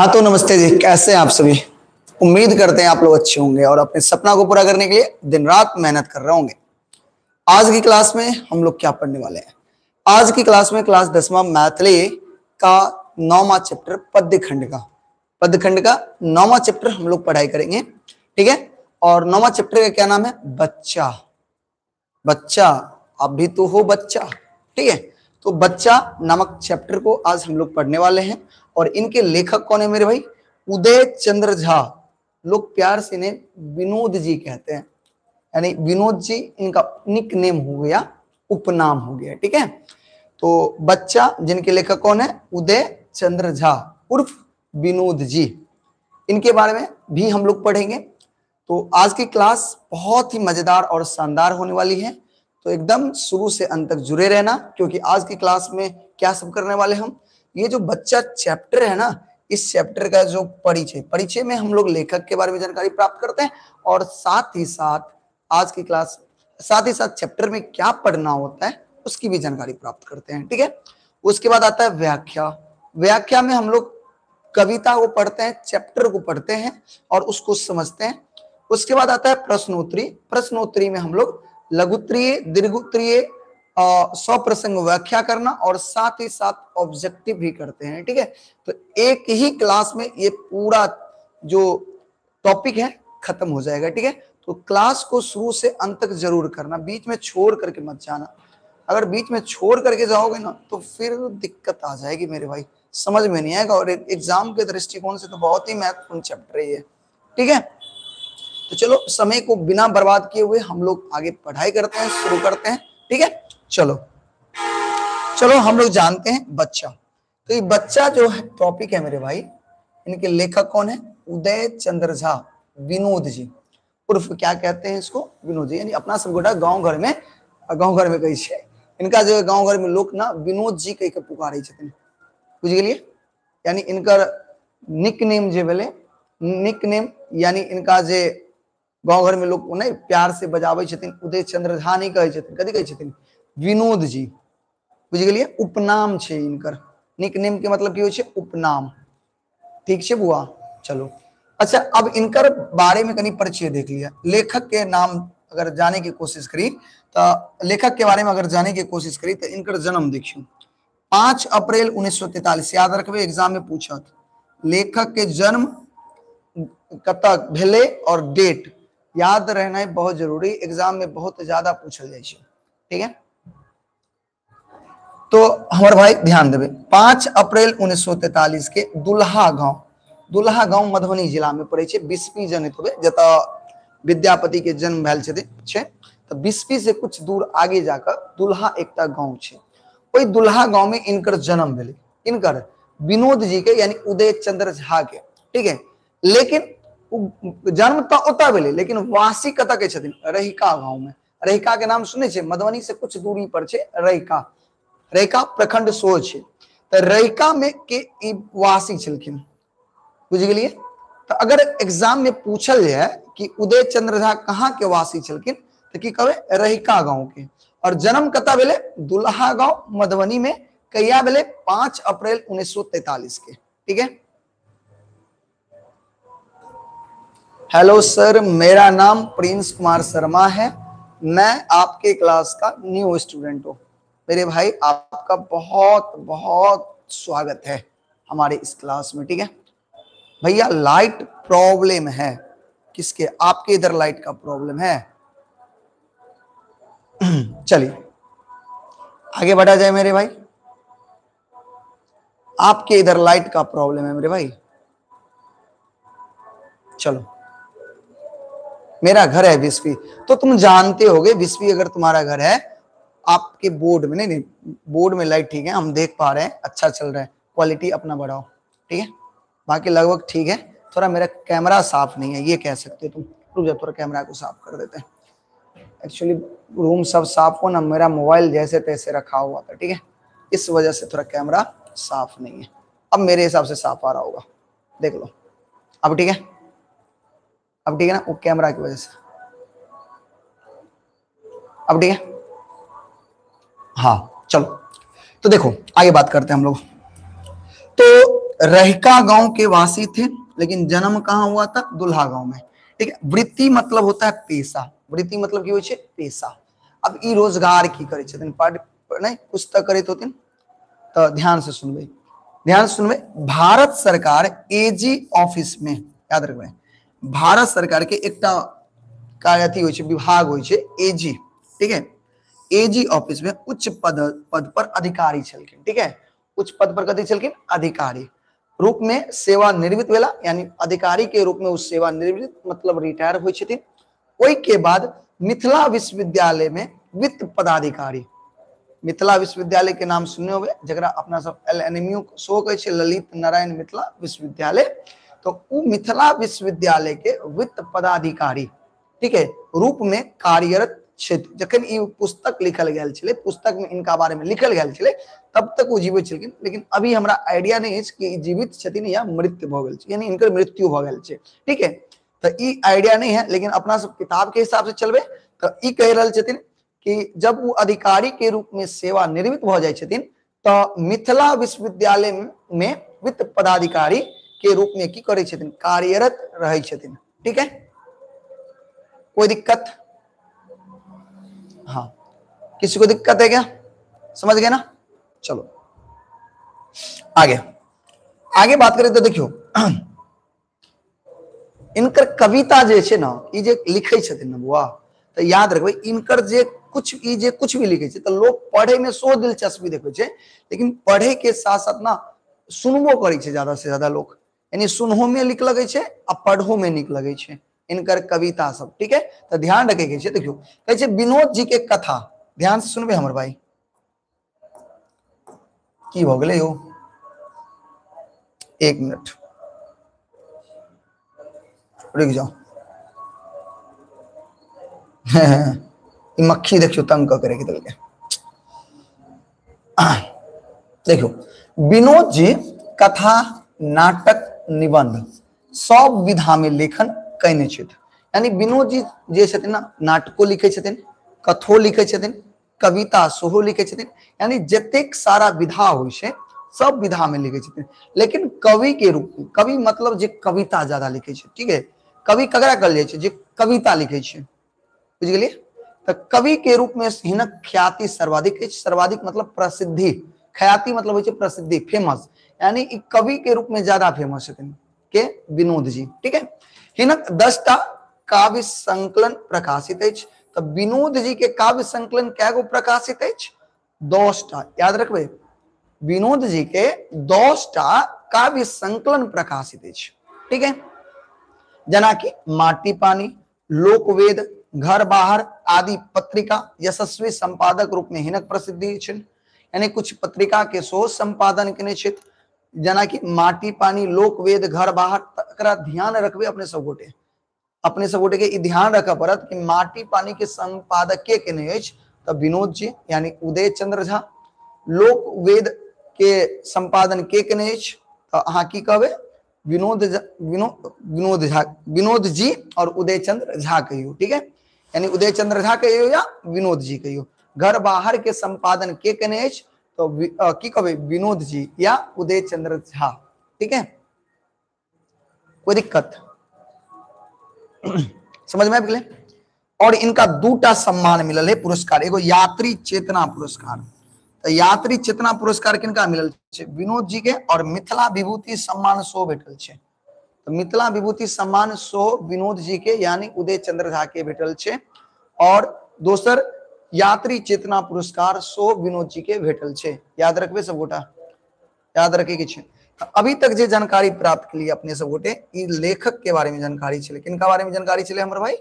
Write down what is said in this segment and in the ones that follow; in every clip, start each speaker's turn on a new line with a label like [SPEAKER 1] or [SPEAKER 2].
[SPEAKER 1] हाँ तो नमस्ते जी, कैसे हैं आप सभी। उम्मीद करते हैं आप लोग अच्छे होंगे और अपने सपना को पूरा करने के लिए दिन रात मेहनत कर रहे होंगे। आज की क्लास में हम लोग क्या पढ़ने वाले हैं? आज की क्लास में क्लास 10वां मैथिली का 9वां चैप्टर पद्य खंड का 9वां चैप्टर हम लोग पढ़ाई करेंगे, ठीक है। और 9वां चैप्टर का क्या नाम है? बच्चा। बच्चा, आप भी तो हो बच्चा, ठीक है। तो बच्चा नामक चैप्टर को आज हम लोग पढ़ने वाले हैं। और इनके लेखक कौन है मेरे भाई? उदय चंद्र झा। लोग प्यार से इन्हें विनोद जी कहते हैं, यानी विनोद जी इनका निक नेम हो गया, उपनाम हो गया, ठीक है। तो बच्चा जिनके लेखक कौन है? उदय चंद्र झा उर्फ विनोद जी। इनके बारे में भी हम लोग पढ़ेंगे। तो आज की क्लास बहुत ही मजेदार और शानदार होने वाली है, तो एकदम शुरू से अंत तक जुड़े रहना, क्योंकि आज की क्लास में क्या सब करने वाले हम, ये जो बच्चा चैप्टर है ना, इस चैप्टर का जो परिचय, परिचय में हम लोग लेखक के बारे में जानकारी प्राप्त करते हैं, और साथ ही साथ आज की क्लास, साथ ही साथ चैप्टर में क्या पढ़ना होता है उसकी भी जानकारी प्राप्त करते हैं, ठीक है। उसके बाद आता है व्याख्या। व्याख्या में हम लोग कविता को पढ़ते हैं, चैप्टर को पढ़ते हैं और उसको समझते हैं। उसके बाद आता है प्रश्नोत्तरी। प्रश्नोत्तरी में हम लोग लघुत्तरीय, दीर्घोत्तरीय, सप्रसंग व्याख्या करना और साथ ही साथ ऑब्जेक्टिव भी करते हैं, ठीक है। तो एक ही क्लास में ये पूरा जो टॉपिक है खत्म हो जाएगा, ठीक है। तो क्लास को शुरू से अंत तक जरूर करना, बीच में छोड़ करके मत जाना। अगर बीच में छोड़ करके जाओगे ना तो फिर दिक्कत आ जाएगी मेरे भाई, समझ में नहीं आएगा। और एग्जाम के दृष्टिकोण से तो बहुत ही महत्वपूर्ण चैप्टर है, ठीक है। तो चलो समय को बिना बर्बाद किए हुए हम लोग आगे पढ़ाई करते हैं, शुरू करते हैं, ठीक है। चलो चलो हम लोग जानते हैं बच्चा। तो ये बच्चा जो है टॉपिक है मेरे भाई, इनके लेखक कौन है? उदय चंद्र झा विनोद जी उर्फ क्या कहते हैं इसको? विनोद जी। यानी अपना सब गोटा गाँव घर में, गाँव घर में कही है इनका जो गाँव घर में लोग ना विनोद जी कह के पुकारे छथिन, बुझ गेलिए। यानी इनकर निक नेम जे भेलै, निक नेम यानी इनका जे गाँव घर में लोग नहीं प्यार से बजाबै छथिन, उदय चंद्र झा नहीं कहै छथिन, कथी कहै छथिन? विनोद जी, बुझ गेलिए। उपनाम छै इनकर, निक नेम के मतलब की होइ छै? उपनाम, ठीक छै बुआ। चलो अच्छा, अब इनकर बारे में कनी परिचय देख लिया। लेखक के नाम अगर जाने की कोशिश करी तो, लेखक के बारे में अगर जाने की कोशिश करी तो इनकर जन्म देखियो 5 अप्रैल 1943, याद रखबे एग्जाम में पूछत। लेखक के जन्म कतऽ भेलै और डेट याद रहना बहुत जरूरी, एग्जाम में बहुत ज्यादा पूछल जाइ छै, ठीक है। तो हमारे भाई ध्यान देवे, 5 अप्रैल 1943 के दुल्हा गांव, दुल्हा गांव मधुबनी जिला में पड़े छै, बिस्पी जनित होबे जतऽ विद्यापति के जन्म भेल छै। तो बिस्पी से कुछ दूर आगे जाकर दुल्हा एकटा गांव छै, ओहि दुल्हा गांव में इनकर जन्म भेलै, इनकर विनोद जी के यानी उदय चंद्र झा के, ठीक है। लेकिन जन्म तो ओतऽ भेलै, लेकिन वासी कतऽ के छथिन? रहिका गांव में। रहिका के नाम सुनै छै? मधुबनी से कुछ दूरी पर छै रहिका, रहिका प्रखंड सो छै। तो रहिका में के ई वासी छलखिन, बुझ गेलिए। तो अगर एग्जाम में पूछल जाए कि उदय चंद्र झा कहाँ के वासी छलखिन तो की कहबै? रहिका गांव के। और जन्म कतऽ भेलै? दुल्हा गांव मधुबनी में। कहिया भेलै? 5 अप्रैल 1943 के, ठीक है। हेलो सर, मेरा नाम प्रिंस कुमार शर्मा है, मैं आपके क्लास का न्यू स्टूडेंट हूँ। मेरे भाई आपका बहुत बहुत स्वागत है हमारे इस क्लास में, ठीक है। भैया लाइट प्रॉब्लम है, किसके? आपके इधर लाइट का प्रॉब्लम है। चलिए आगे बढ़ा जाए मेरे भाई, आपके इधर लाइट का प्रॉब्लम है मेरे भाई। चलो, मेरा घर है बिस्पी, तो तुम जानते होगे बिस्पी अगर तुम्हारा घर है, आपके बोर्ड में नहीं, नहीं बोर्ड में लाइट ठीक है, हम देख पा रहे हैं, अच्छा चल रहा है, क्वालिटी अपना बढ़ाओ, ठीक है। बाकी लगभग ठीक है, थोड़ा मेरा कैमरा साफ नहीं है ये कह सकते हो तुम। रुक जाओ, थोड़ा कैमरा को साफ कर देते हैं। एक्चुअली रूम सब साफ हो ना, मेरा मोबाइल जैसे तैसे रखा हुआ था, ठीक है, इस वजह से थोड़ा कैमरा साफ नहीं है। अब मेरे हिसाब से साफ आ रहा होगा, देख लो। अब ठीक है, अब ठीक है ना, वो कैमरा की वजह से। अब ठीक है, हाँ चलो। तो देखो आगे बात करते हैं हम लोग। तो रहिका गांव के वासी थे, लेकिन जन्म कहाँ हुआ था? दुल्हा गांव में, ठीक है। वृत्ति मतलब होता है पेशा, वृत्ति मतलब की होइ छै? पेशा। अब ई रोजगार की करै छथिन? नहीं कुछ तो करैत होथिन, तो ध्यान से सुनबै, ध्यान से सुनबै। भारत सरकार एजी ऑफिस में, याद रखबै, भारत सरकार के एकटा कार्य अथी होइ छै, विभाग होइ छै एजी, ठीक है। एजी ऑफिस में उच्च पद पद पर अधिकारी छलखिन, ठीक है। उच्च पद पर कथी छलखिन? अधिकारी रूप में सेवानिवृत्त भेला, यानी अधिकारी के रूप में ओ सेवानिवृत्त मतलब रिटायर होइ छथिन। ओहि के बाद मिथिला विश्वविद्यालय में वित्त पदाधिकारी, मिथिला विश्वविद्यालय के नाम सुनने होबे, जकरा अपना सब LNMU सेहो कहै छै, ललित नारायण मिथिला विश्वविद्यालय। तो उ मिथिला विश्वविद्यालय के वित्त पदाधिकारी, ठीक है, रूप में कार्यरत छथि। जखन ई पुस्तक लिखल गेल छलै, पुस्तक में इनका बारे में लिखल गेल छलै, तब तक ओ जीवित छलखिन, लेकिन अभी हमरा आइडिया नहीं अछि कि ई जीवित छथिन या मृत्यु भऽ गेल छै, यानी इनकर मृत्यु भऽ गेल छै, ठीक है। तो ई आइडिया नहीं है, लेकिन अपना सब किताब के हिसाब से चलबे तो ई कहि रहल छथिन कि जब वो अधिकारी के रूप में सेवानिवृत्त भऽ जाइ छथिन तो मिथिला विश्वविद्यालय में वित्त पदाधिकारी के रूप में की करै छथिन? कार्यरत रहै छथिन, ठीक है। कोई दिक्कत? हाँ, किसी को दिक्कत है क्या? समझ गए ना? चलो आगे आगे बात करें तो देखियो, इनकर कविता जे छै ना, ई जे लिखै छथिन ना बुआ, तो याद रखबै इनकर जे कुछ ई जे कुछ भी लिखै छै तो लोग पढ़े में सो दिलचस्पी देखै छै, लेकिन पढ़े के साथ साथ ना सुनबो करै छै ज्यादा से ज्यादा लोग, यानी सुनहो में नीक लगै छै आ पढ़ो में नीक लगै छै इनकर कविता सब, ठीक है। तो ध्यान रखे के छै। देखियो कहै छै विनोद जी के कथा, ध्यान से सुनबे हमर भाई, की भऽ गेलै यौ? एक मिनट रुक जाओ। मक्खी देखियो तंग कऽ के राखि देलकै। देखियो विनोद जी कथा, नाटक, निबंध सब विधा में लेखन कयने छथि, यानी विनोद जी जे छथिन ना, नाटको लिखै छथिन, कथो लिखै छथिन, कविता सेहो लिखै छथिन, यानी जतेक सारा विधा होइ छै सब विधा में लिखै छथिन, लेकिन कवि के रूप में, कवि मतलब जे कविता ज्यादा लिखै छै, ठीक है। कवि ककरा कहल जाइ छै? जे कविता लिखै छै, बुझि गेलियै? तऽ कवि के रूप में हिनक ख्याति सर्वाधिक अछि। सर्वाधिक मतलब प्रसिद्धि, ख्याति मतलब होइ छै प्रसिद्धि, फेमस, यानी ई कवि के रूप में ज्यादा फेमस छथिन के विनोद जी, ठीक है। हिनक 10टा काव्य संकलन प्रकाशित अछि। तऽ विनोद जी के काव्य संकलन कै गो प्रकाशित अछि? 10टा। याद रखबै, विनोद जी के 10टा काव्य संकलन प्रकाशित अछि, ठीक है। जेना कि माटी पानी, लोकवेद, घर बाहर आदि पत्रिका यशस्वी संपादक रूप में हिनक प्रसिद्धि छनि, यानी कुछ पत्रिका के सेहो संपादन केने छथि, जेना कि माटी पानी, लोकवेद, घर बाहर। एकरा ध्यान रखबै अपने सब गोटे, अपने सब गोटे के ई ध्यान रखऽ पड़त कि माटी पानी के संपादक के केने अछि? तऽ विनोद जी यानी उदय चंद्र झा। लोकवेद के संपादन के केने अछि? तऽ अहाँ की कहबै? विनोद विनोद झा, विनोद जी और उदय चंद्र झा कहियो, ठीक है, यानी उदय चंद्र झा कहियो या विनोद जी कहियो। घर बाहर के संपादन के केने अछि? तो की कहबै? विनोद जी या उदय चंद्र झा, ठीक है। कोई दिक्कत? समझ में आबि गेलै? और इनका 2टा सम्मान मिलल है पुरस्कार, एगो यात्री चेतना पुरस्कार। तो यात्री चेतना पुरस्कार किनका मिलल छै? विनोद जी के। और मिथिला विभूति सम्मान सेहो भेटल छै। तो मिथिला विभूति सम्मान सेहो विनोद जी के यानी उदय चंद्र झा के भेटल छै। और दोसर यात्री चेतना पुरस्कार सेहो विनोद जी के भेटल छै। याद रखबे सब गोटा, याद रखे के छै। अभी तक जे जानकारी प्राप्त के लिए अपने सब गोटे, ई लेखक के बारे में जानकारी छलै। किनका बारे में जानकारी छलै हमर भाई?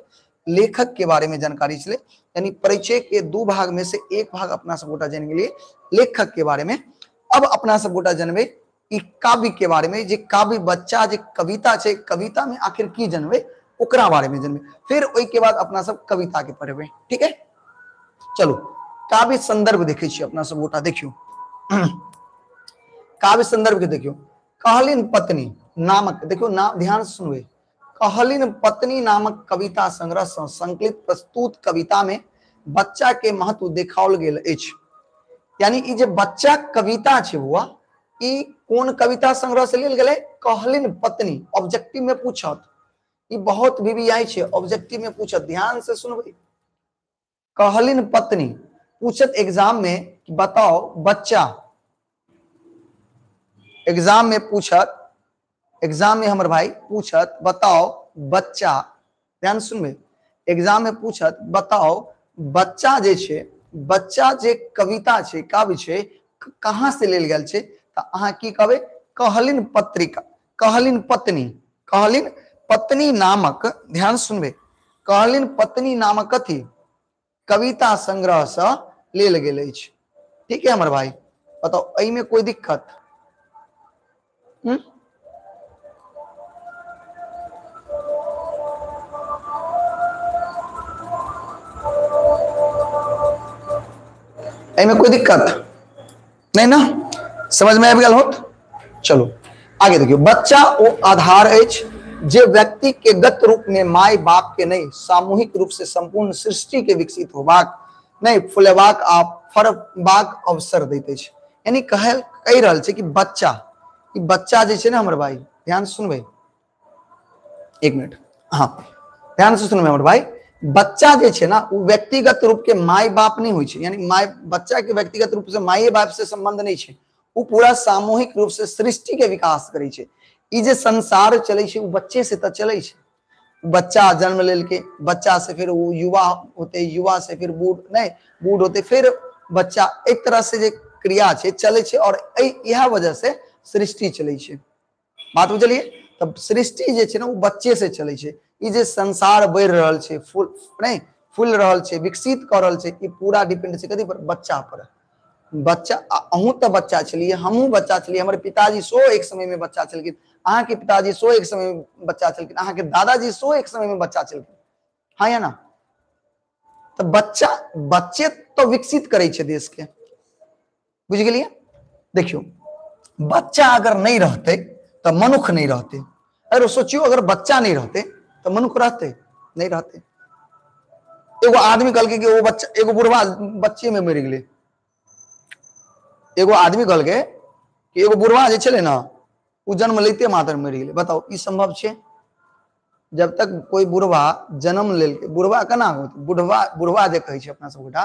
[SPEAKER 1] लेखक के बारे में जानकारी छलै, यानी परिचय के 2 भाग में से 1 भाग अपना सब गोटा जान गेलियै लेखक के बारे में। अब अपना सब गोटा जानबे ई काव्य के बारे में, जे काव्य बच्चा जे कविता छै, कविता में आखिर की जानबे ओकरा बारे में जानबे, फिर ओहि के बाद अपना सब कविता के पढ़बे, ठीक है। चलो काव्य संदर्भ देखे छी अपना सब गोटा। देखियो काव्य संदर्भ के देखियो, कहलिन पत्नी नामक, देखियो नाम ध्यान से सुनबे, कहलिन पत्नी नामक कविता संग्रह सँ संकलित प्रस्तुत कविता में बच्चा के महत्व देखाओल गेल अछि। यानी ई जे बच्चा कविता छै बुआ, ई कोन कविता संग्रह से लेल गेलै? कहलिन पत्नी। ऑब्जेक्टिव में पूछत, ई बहुत वीवीआई छै, ऑब्जेक्टिव में पूछत, ध्यान से सुनबै। कहलिन पत्नी पूछत एग्जाम में कि बताओ बच्चा, एग्जाम में पूछत, एग्जाम में हमर भाई पूछत बताओ बच्चा, ध्यान सुनबै, एग्जाम में पूछत बताओ बच्चा जे छै, बच्चा जे कविता छै, काव्य छै, कहाँ से लेल गेल छै? तऽ अहाँ की कहबै? कहलिन पत्रिका, कहलिन पत्नी, कहलिन पत्नी नामक, ध्यान सुनबै, कहलिन पत्नी नामक कथी कविता संग्रह से लेल गेल अछि। ठीक है हमर भाई, बताओ एहिमे कोई दिक्कत? एहिमे कोई दिक्कत नहीं ना? समझ में आबि गेल होत? चलो आगे देखियो। बच्चा ओ आधार अछि जे व्यक्ति के गत रूप में माय बाप के नहीं, सामूहिक रूप से संपूर्ण सृष्टि के विकसित होबाक नहीं, फुलेबाक आ फरबाक अवसर दैत अछि। यानी कहि रहल छै कि बच्चा, ई बच्चा जे छै ने हमर भाई, ध्यान से सुनबै एक मिनट, हाँ ध्यान से सुनबै हमर भाई, बच्चा जे छै ना वो व्यक्तिगत रूप के my बाप नहीं होइ छै, यानी my बच्चा के व्यक्तिगत रूप से माये बाप से संबंध नहीं छै, वो पूरा सामूहिक रूप से सृष्टि के विकास करै छै। ई जे संसार चलै छै वो बच्चे से तऽ चलै छै। बच्चा जन्म लेलके, बच्चा से फिर वो युवा होते, युवा से फिर बूढ़, नहीं बूढ़ होते, फिर बच्चा, एक तरह से जे क्रिया छै चलै छै, और इएह वजह से सृष्टि चलै छै। बात बुझलियै? तब सृष्टि जे छै ने वो बच्चे से चलै छै। ई जे संसार बढ़ि रहल छै, फूल नहीं फूल रहल छै, विकसित कऽ रहल छै, ई पूरा डिपेंड छै कथी पर? बच्चा पर। बच्चा, अहूँ तऽ बच्चा छलियै, हमहूँ बच्चा छलियै, हमर पिताजी सेहो एक समय में बच्चा छलखिन, अहाँके पिताजी सेहो एक समय में बच्चा छलखिन, अहाँके दादाजी सेहो एक समय में बच्चा छलखिन, हाँ या ना? तऽ बच्चा, बच्चे तो विकसित करै छै देश के, बुझि गेलियै? देखियौ बच्चा अगर नहीं रहतै तऽ मनुख नहीं रहतै। अगर सोचियौ अगर बच्चा नहीं रहतै तऽ मनुख रहतै? नहीं रहतै। एगो आदमी कहलकै कि ओ बच्चा, एगो बुढ़वा बच्चे में मरि गेलै, एगो आदमी कहलकै कि एगो बुढ़वा जे छलै ने ओ जन्म लैते मात्र मरि गेलै। बताउ ई संभव छै? जब तक कोई बुढ़वा जन्म लेलकै, बुढ़वा केना होत? बुढ़वा, बुढ़वा जे कहै छै अपना सब गोटा,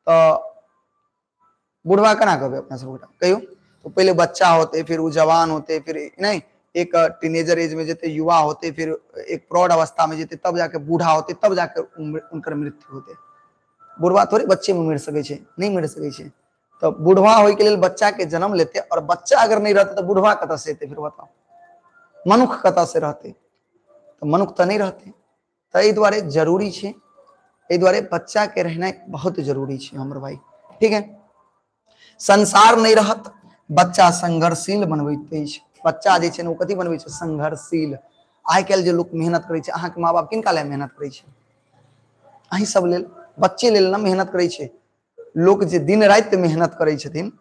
[SPEAKER 1] तऽ बुढ़वा केना कहबै अपना सब गोटा कहियौ? तो पहिले बच्चा होते, फिर ओ जवान होते, फिर नहीं एक टीनेजर एज में जेते, युवा होते, फिर एक प्रौढ़ अवस्था में जेते, तब जाके बूढ़ा होते, तब जाके उनकर मृत्यु होते। बुढ़वा थोड़े बच्चे में मरि सकै छै, नहीं मरि सकै छै। तो बुढ़वा होय के लेल बच्चा के जन्म लेते, और बच्चा अगर नहीं रहते तो बुढ़वा कतऽ से एतै? फिर बताओ मनुख कतऽ से रहते? तो मनुख तऽ नहीं रहते। तऽ एहि दुआरे जरूरी छै, एहि दुआरे बच्चा के रहनाइ बहुत जरूरी छै हमर भाई। ठीक है, संसार नहीं रहत, बच्चा संघर्षशील बनबैत अछि। बच्चा जे छै ने ओ कथी बनबै छै? संघर्षशील। आइ काल्हि जे लोक मेहनत करै छै, अहाँके माँ बाप किनका लेल मेहनत करै छै? अहीं सब लेल, बच्चे लेल ने मेहनत करै छै। लोक जे दिन राति मेहनत करै छथिन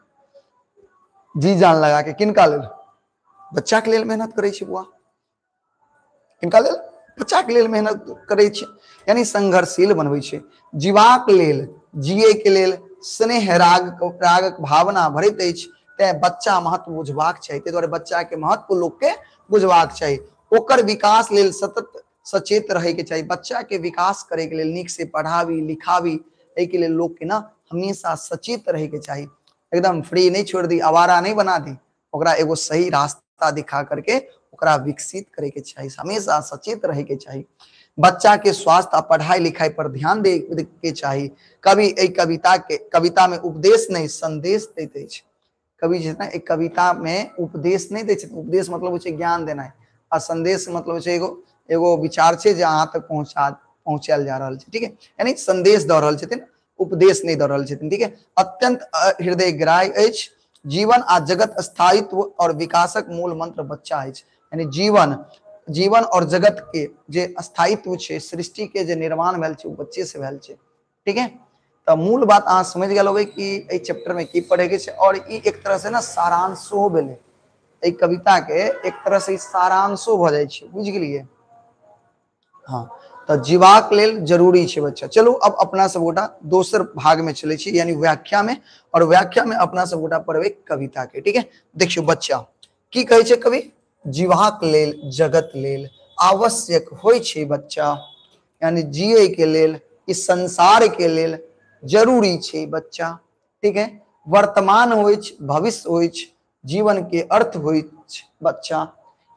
[SPEAKER 1] जी जान लगा के, किनका लेल? बच्चा के लेल मेहनत करै छै बुआ। किनका लेल? बच्चा के लेल मेहनत करै छै। यानी संघर्षशील बनबै छै। जीवाक लेल, जिए के लेल स्नेह राग, रागक भावना भरैत अछि। तें बच्चा महत्व बुझबाक चाही। ताहि दुआरे बच्चा के महत्व लोक के बुझबाक चाही। ओकर विकास लेल सतत सचेत रहै के चाही। बच्चा के विकास करे के लेल नीक से पढ़ाबी लिखाबी, एहि के लेल लोक के ना हमेशा सचेत रहे के चाही। एकदम फ्री नहीं छोड़ दी, आवारा नहीं बना दी, ओकरा एगो सही रास्ता दिखा करके ओकरा विकसित करे के चाही। हमेशा सचेत रहे के चाही। बच्चा के स्वास्थ्य आ पढ़ाई लिखाई पर ध्यान दे के चाही। कवि एहि कविता के, कविता में उपदेश नहीं संदेश दैत अछि। कवि जे छै एक कविता में उपदेश नहीं दै छै। उपदेश मतलब होइ छै ज्ञान देनाइ, आ संदेश मतलब होइ छै एगो एगो विचार छै जे अहाँ तक पहुँचायल जा रहल छै। ठीक है, यानी संदेश दऽ रहल छथिन, उपदेश नहीं दऽ रहल छथिन। ठीक है, अत्यंत हृदयग्राही अछि। जीवन आ जगत स्थायित्व और विकासक मूल मंत्र बच्चा अछि। यानी जीवन, जीवन और जगत के जे स्थायित्व छै, सृष्टि के जे निर्माण भेल छै, ओ बच्चे से भेल छै। ठीक है, तऽ मूल बात अहाँ समझ गेल होबै कि एहि चैप्टर में की पढ़े के छै। और ई एक तरह से ना सारांशो भेलै, एहि कविता के एक तरह से ई सारांशो भऽ जाइ छै। बुझि गेलियै? हाँ, तो जीवाक लेल जरूरी छै बच्चा। चलू अब अपना सब गोटा दोसर भाग में चले छी, यानी व्याख्या में, और व्याख्या में अपना सब गोटा पढ़बै कविता के। ठीक है, देखियो बच्चा की कहै छै कवि, जीवाक लेल जगत लेल आवश्यक होइ छै बच्चा, यानी जिये के लेल, इस संसार के लेल जरूरी छै बच्चा। ठीक है, वर्तमान होइ छै, भविष्य होइ छै, जीवन के अर्थ होइ छै बच्चा,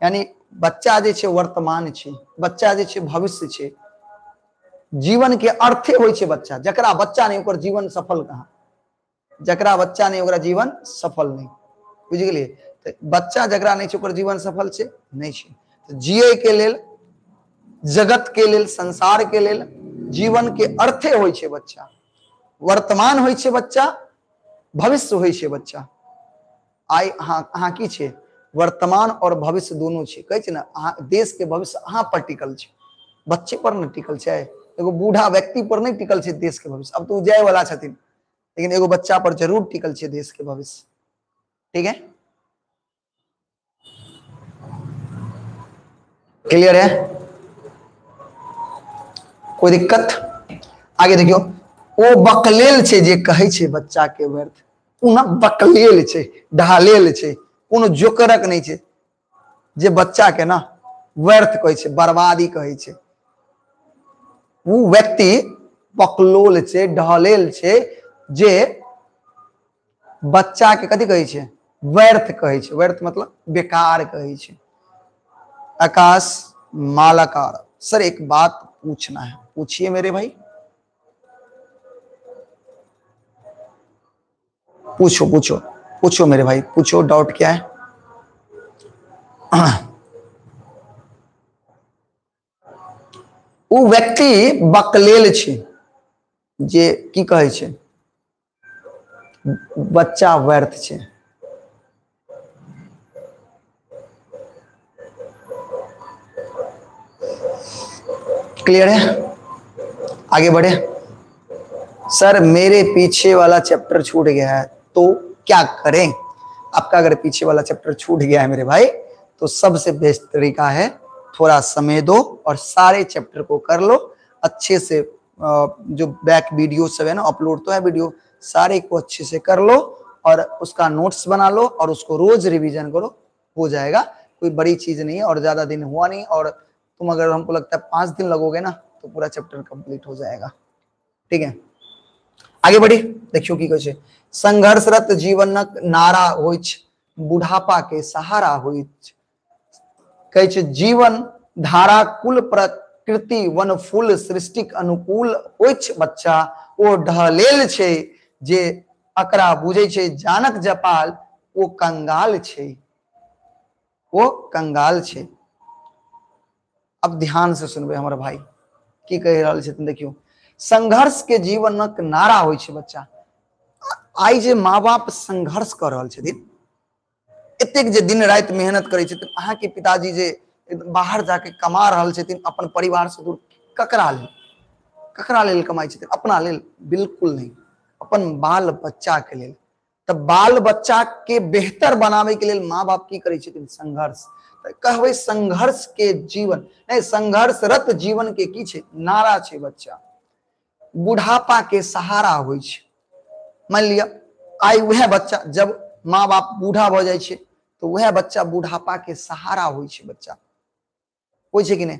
[SPEAKER 1] यानी बच्चा जे छै वर्तमान छै, बच्चा जे छै भविष्य छै, जीवन के अर्थे होइ छै बच्चा। जकरा बच्चा नहीं ओकर जीवन सफल कहाँ, जकरा बच्चा नहीं ओकरा जीवन सफल नहीं, बुझि गेलियै? तऽ बच्चा जकरा नहीं छै ओकर जीवन सफल छै नहीं छै। तऽ जिये के लेल, जगत के लेल, संसार के लेल जीवन के अर्थे होइ छै बच्चा, वर्तमान होइ छै बच्चा, भविष्य होइ छै बच्चा। आइ अहाँ की छै, वर्तमान और भविष्य दोनों छै। कहै छै ने अहाँ देश के भविष्य अहाँ पर टिकल छै, बच्चे पर ने टिकल छै, एगो बूढ़ा व्यक्ति पर नहीं टिकल छै देश के भविष्य। अब तो जाय वाला छथिन, लेकिन एगो बच्चा पर जरूर टिकल छै देश के भविष्य। ठीक है, क्लियर है? कोई दिक्कत? आगे देखियो, ओ बकलेल छै जे कहै छै बच्चा के व्यर्थ, ओ ना बकलेल छै, ढालेल छै, कोनो जोकरक नहीं छै जे बच्चा के ना व्यर्थ कहै छै, बर्बादी कहै छै। वो व्यक्ति बकलोल छै, ढहलेल छै, जे बच्चा के कथी कहै छै, व्यर्थ कहै छै। व्यर्थ मतलब बेकार कहै छै। आकाश मालाकार सर एक बात पूछना है, पूछिए मेरे भाई, पूछो पूछो पूछो मेरे भाई, पूछो, डाउट क्या है? ओ व्यक्ति बकलेल छै जे की कहै छै, बच्चा व्यर्थ छै। क्लियर है? आगे बढ़े। सर मेरे पीछे वाला चैप्टर छूट गया है तो क्या करें? आपका अगर पीछे वाला चैप्टर छूट गया है मेरे भाई, तो सबसे बेस्ट तरीका है थोड़ा समय दो और सारे चैप्टर को कर लो अच्छे से। जो बैक वीडियो सब है ना, अपलोड तो है वीडियो, सारे को अच्छे से कर लो और उसका नोट्स बना लो और उसको रोज रिवीजन करो, हो जाएगा। कोई बड़ी चीज नहीं है और ज्यादा दिन हुआ नहीं, और तुम अगर हमको लगता है 5 दिन लगोगे ना तो पूरा चैप्टर कंप्लीट हो जाएगा। ठीक है, आगे बढ़ी। देखियो की कहै छै, संघर्षरत जीवनक नारा होइ छै, बुढ़ापा के सहारा होइ छै। कहै छै जीवन धारा कुल प्रकृति वन फूल सृष्टिक अनुकूल होइ छै बच्चा। ओ ढहलेल छै जे अकरा बुझै छै जानक जपाल, ओ कंगाल छै, ओ कंगाल छै। अब ध्यान से सुनबै हमर भाई की कहि रहल छथिन। देखियो, संघर्ष के जीवनक नारा होइ छै बच्चा। आइ जे माँ बाप संघर्ष कर रहल छथिन, एतेक जे दिन राति मेहनत करै छथिन, अहाँके पिताजी जे बाहर जाके कमा रहल छथिन अपन परिवार से दूर, ककरा लेल, ककरा लेल कमाइ छथिन? अपना लेल बिल्कुल नहीं, अपन बाल बच्चा के लेल। तऽ बाल बच्चा के बेहतर बनाबै के लेल माँ बाप की करै छथिन? संघर्ष। कहबै संघर्ष के जीवन नहीं, संघर्षरत जीवन के की छै? नारा छै बच्चा। बुढ़ापा के सहारा होइ छै। मान लिअ आइ वएह बच्चा जब माँ बाप बूढ़ा भऽ जाइ छै तो वएह बच्चा बुढ़ापा के सहारा होइ छै बच्चा, होइ छै कि नहि?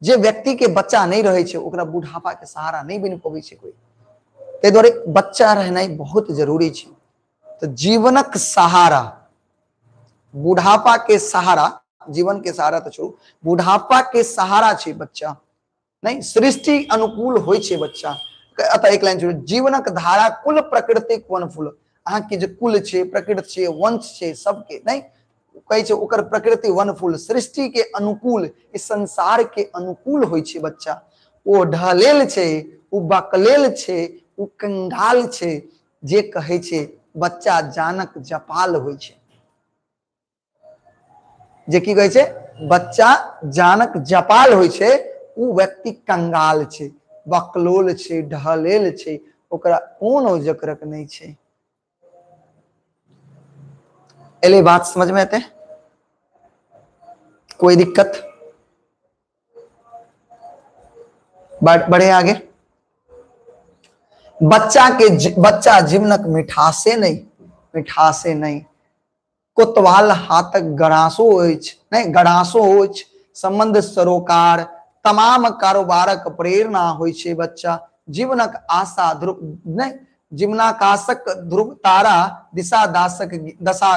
[SPEAKER 1] जे व्यक्ति के बच्चा नहीं रहै छै ओकरा बुढ़ापा के सहारा नहीं बनि पबै छै कोई। ताहि दुआरे बच्चा रहनाइ बहुत जरूरी छै। तऽ जीवनक सहारा, बुढ़ापा के सहारा, जीवन के सहारा तऽ छोड़ू, बुढ़ापा के सहारा छै बच्चा। नहीं, सृष्टि अनुकूल होइ छै बच्चा। अतः एक लाइन छोड़ू, जीवनक धारा कुल प्रकृतिक वन फूल। अहाँके जे कुल छै, प्रकृति छै, वंश छै, सबके नहीं कहै छै ओकर प्रकृति वन फूल, सृष्टि के अनुकूल, इस संसार के अनुकूल होइ छै बच्चा। ओ ढहलेल छै, ओ बकलेल छै, ओ कंगाल छै जे कहै छै बच्चा जानक जपाल होइ छै। जे की कहै छै बच्चा जानक जपाल होइ छै, ओ व्यक्ति कंगाल छै, बकलोल छै, ढहलेल छै, ओकरा कोनो जकरक नहीं छै। एले बात समझ में आते? कोई दिक्कत? बढ़े आगे। बच्चा के बच्चा जीवनक मिठासे नहीं, मिठासे नहीं। कोतवाल हाथक गड़ासो अछि, नहीं गड़ासो अछि। संबंध सरोकार तमाम कारोबारक प्रेरणा होइ छै बच्चा। जीवनक आशा ध्रुव नहीं, जीवनाकाशक ध्रुव तारा दिशा दासक दशा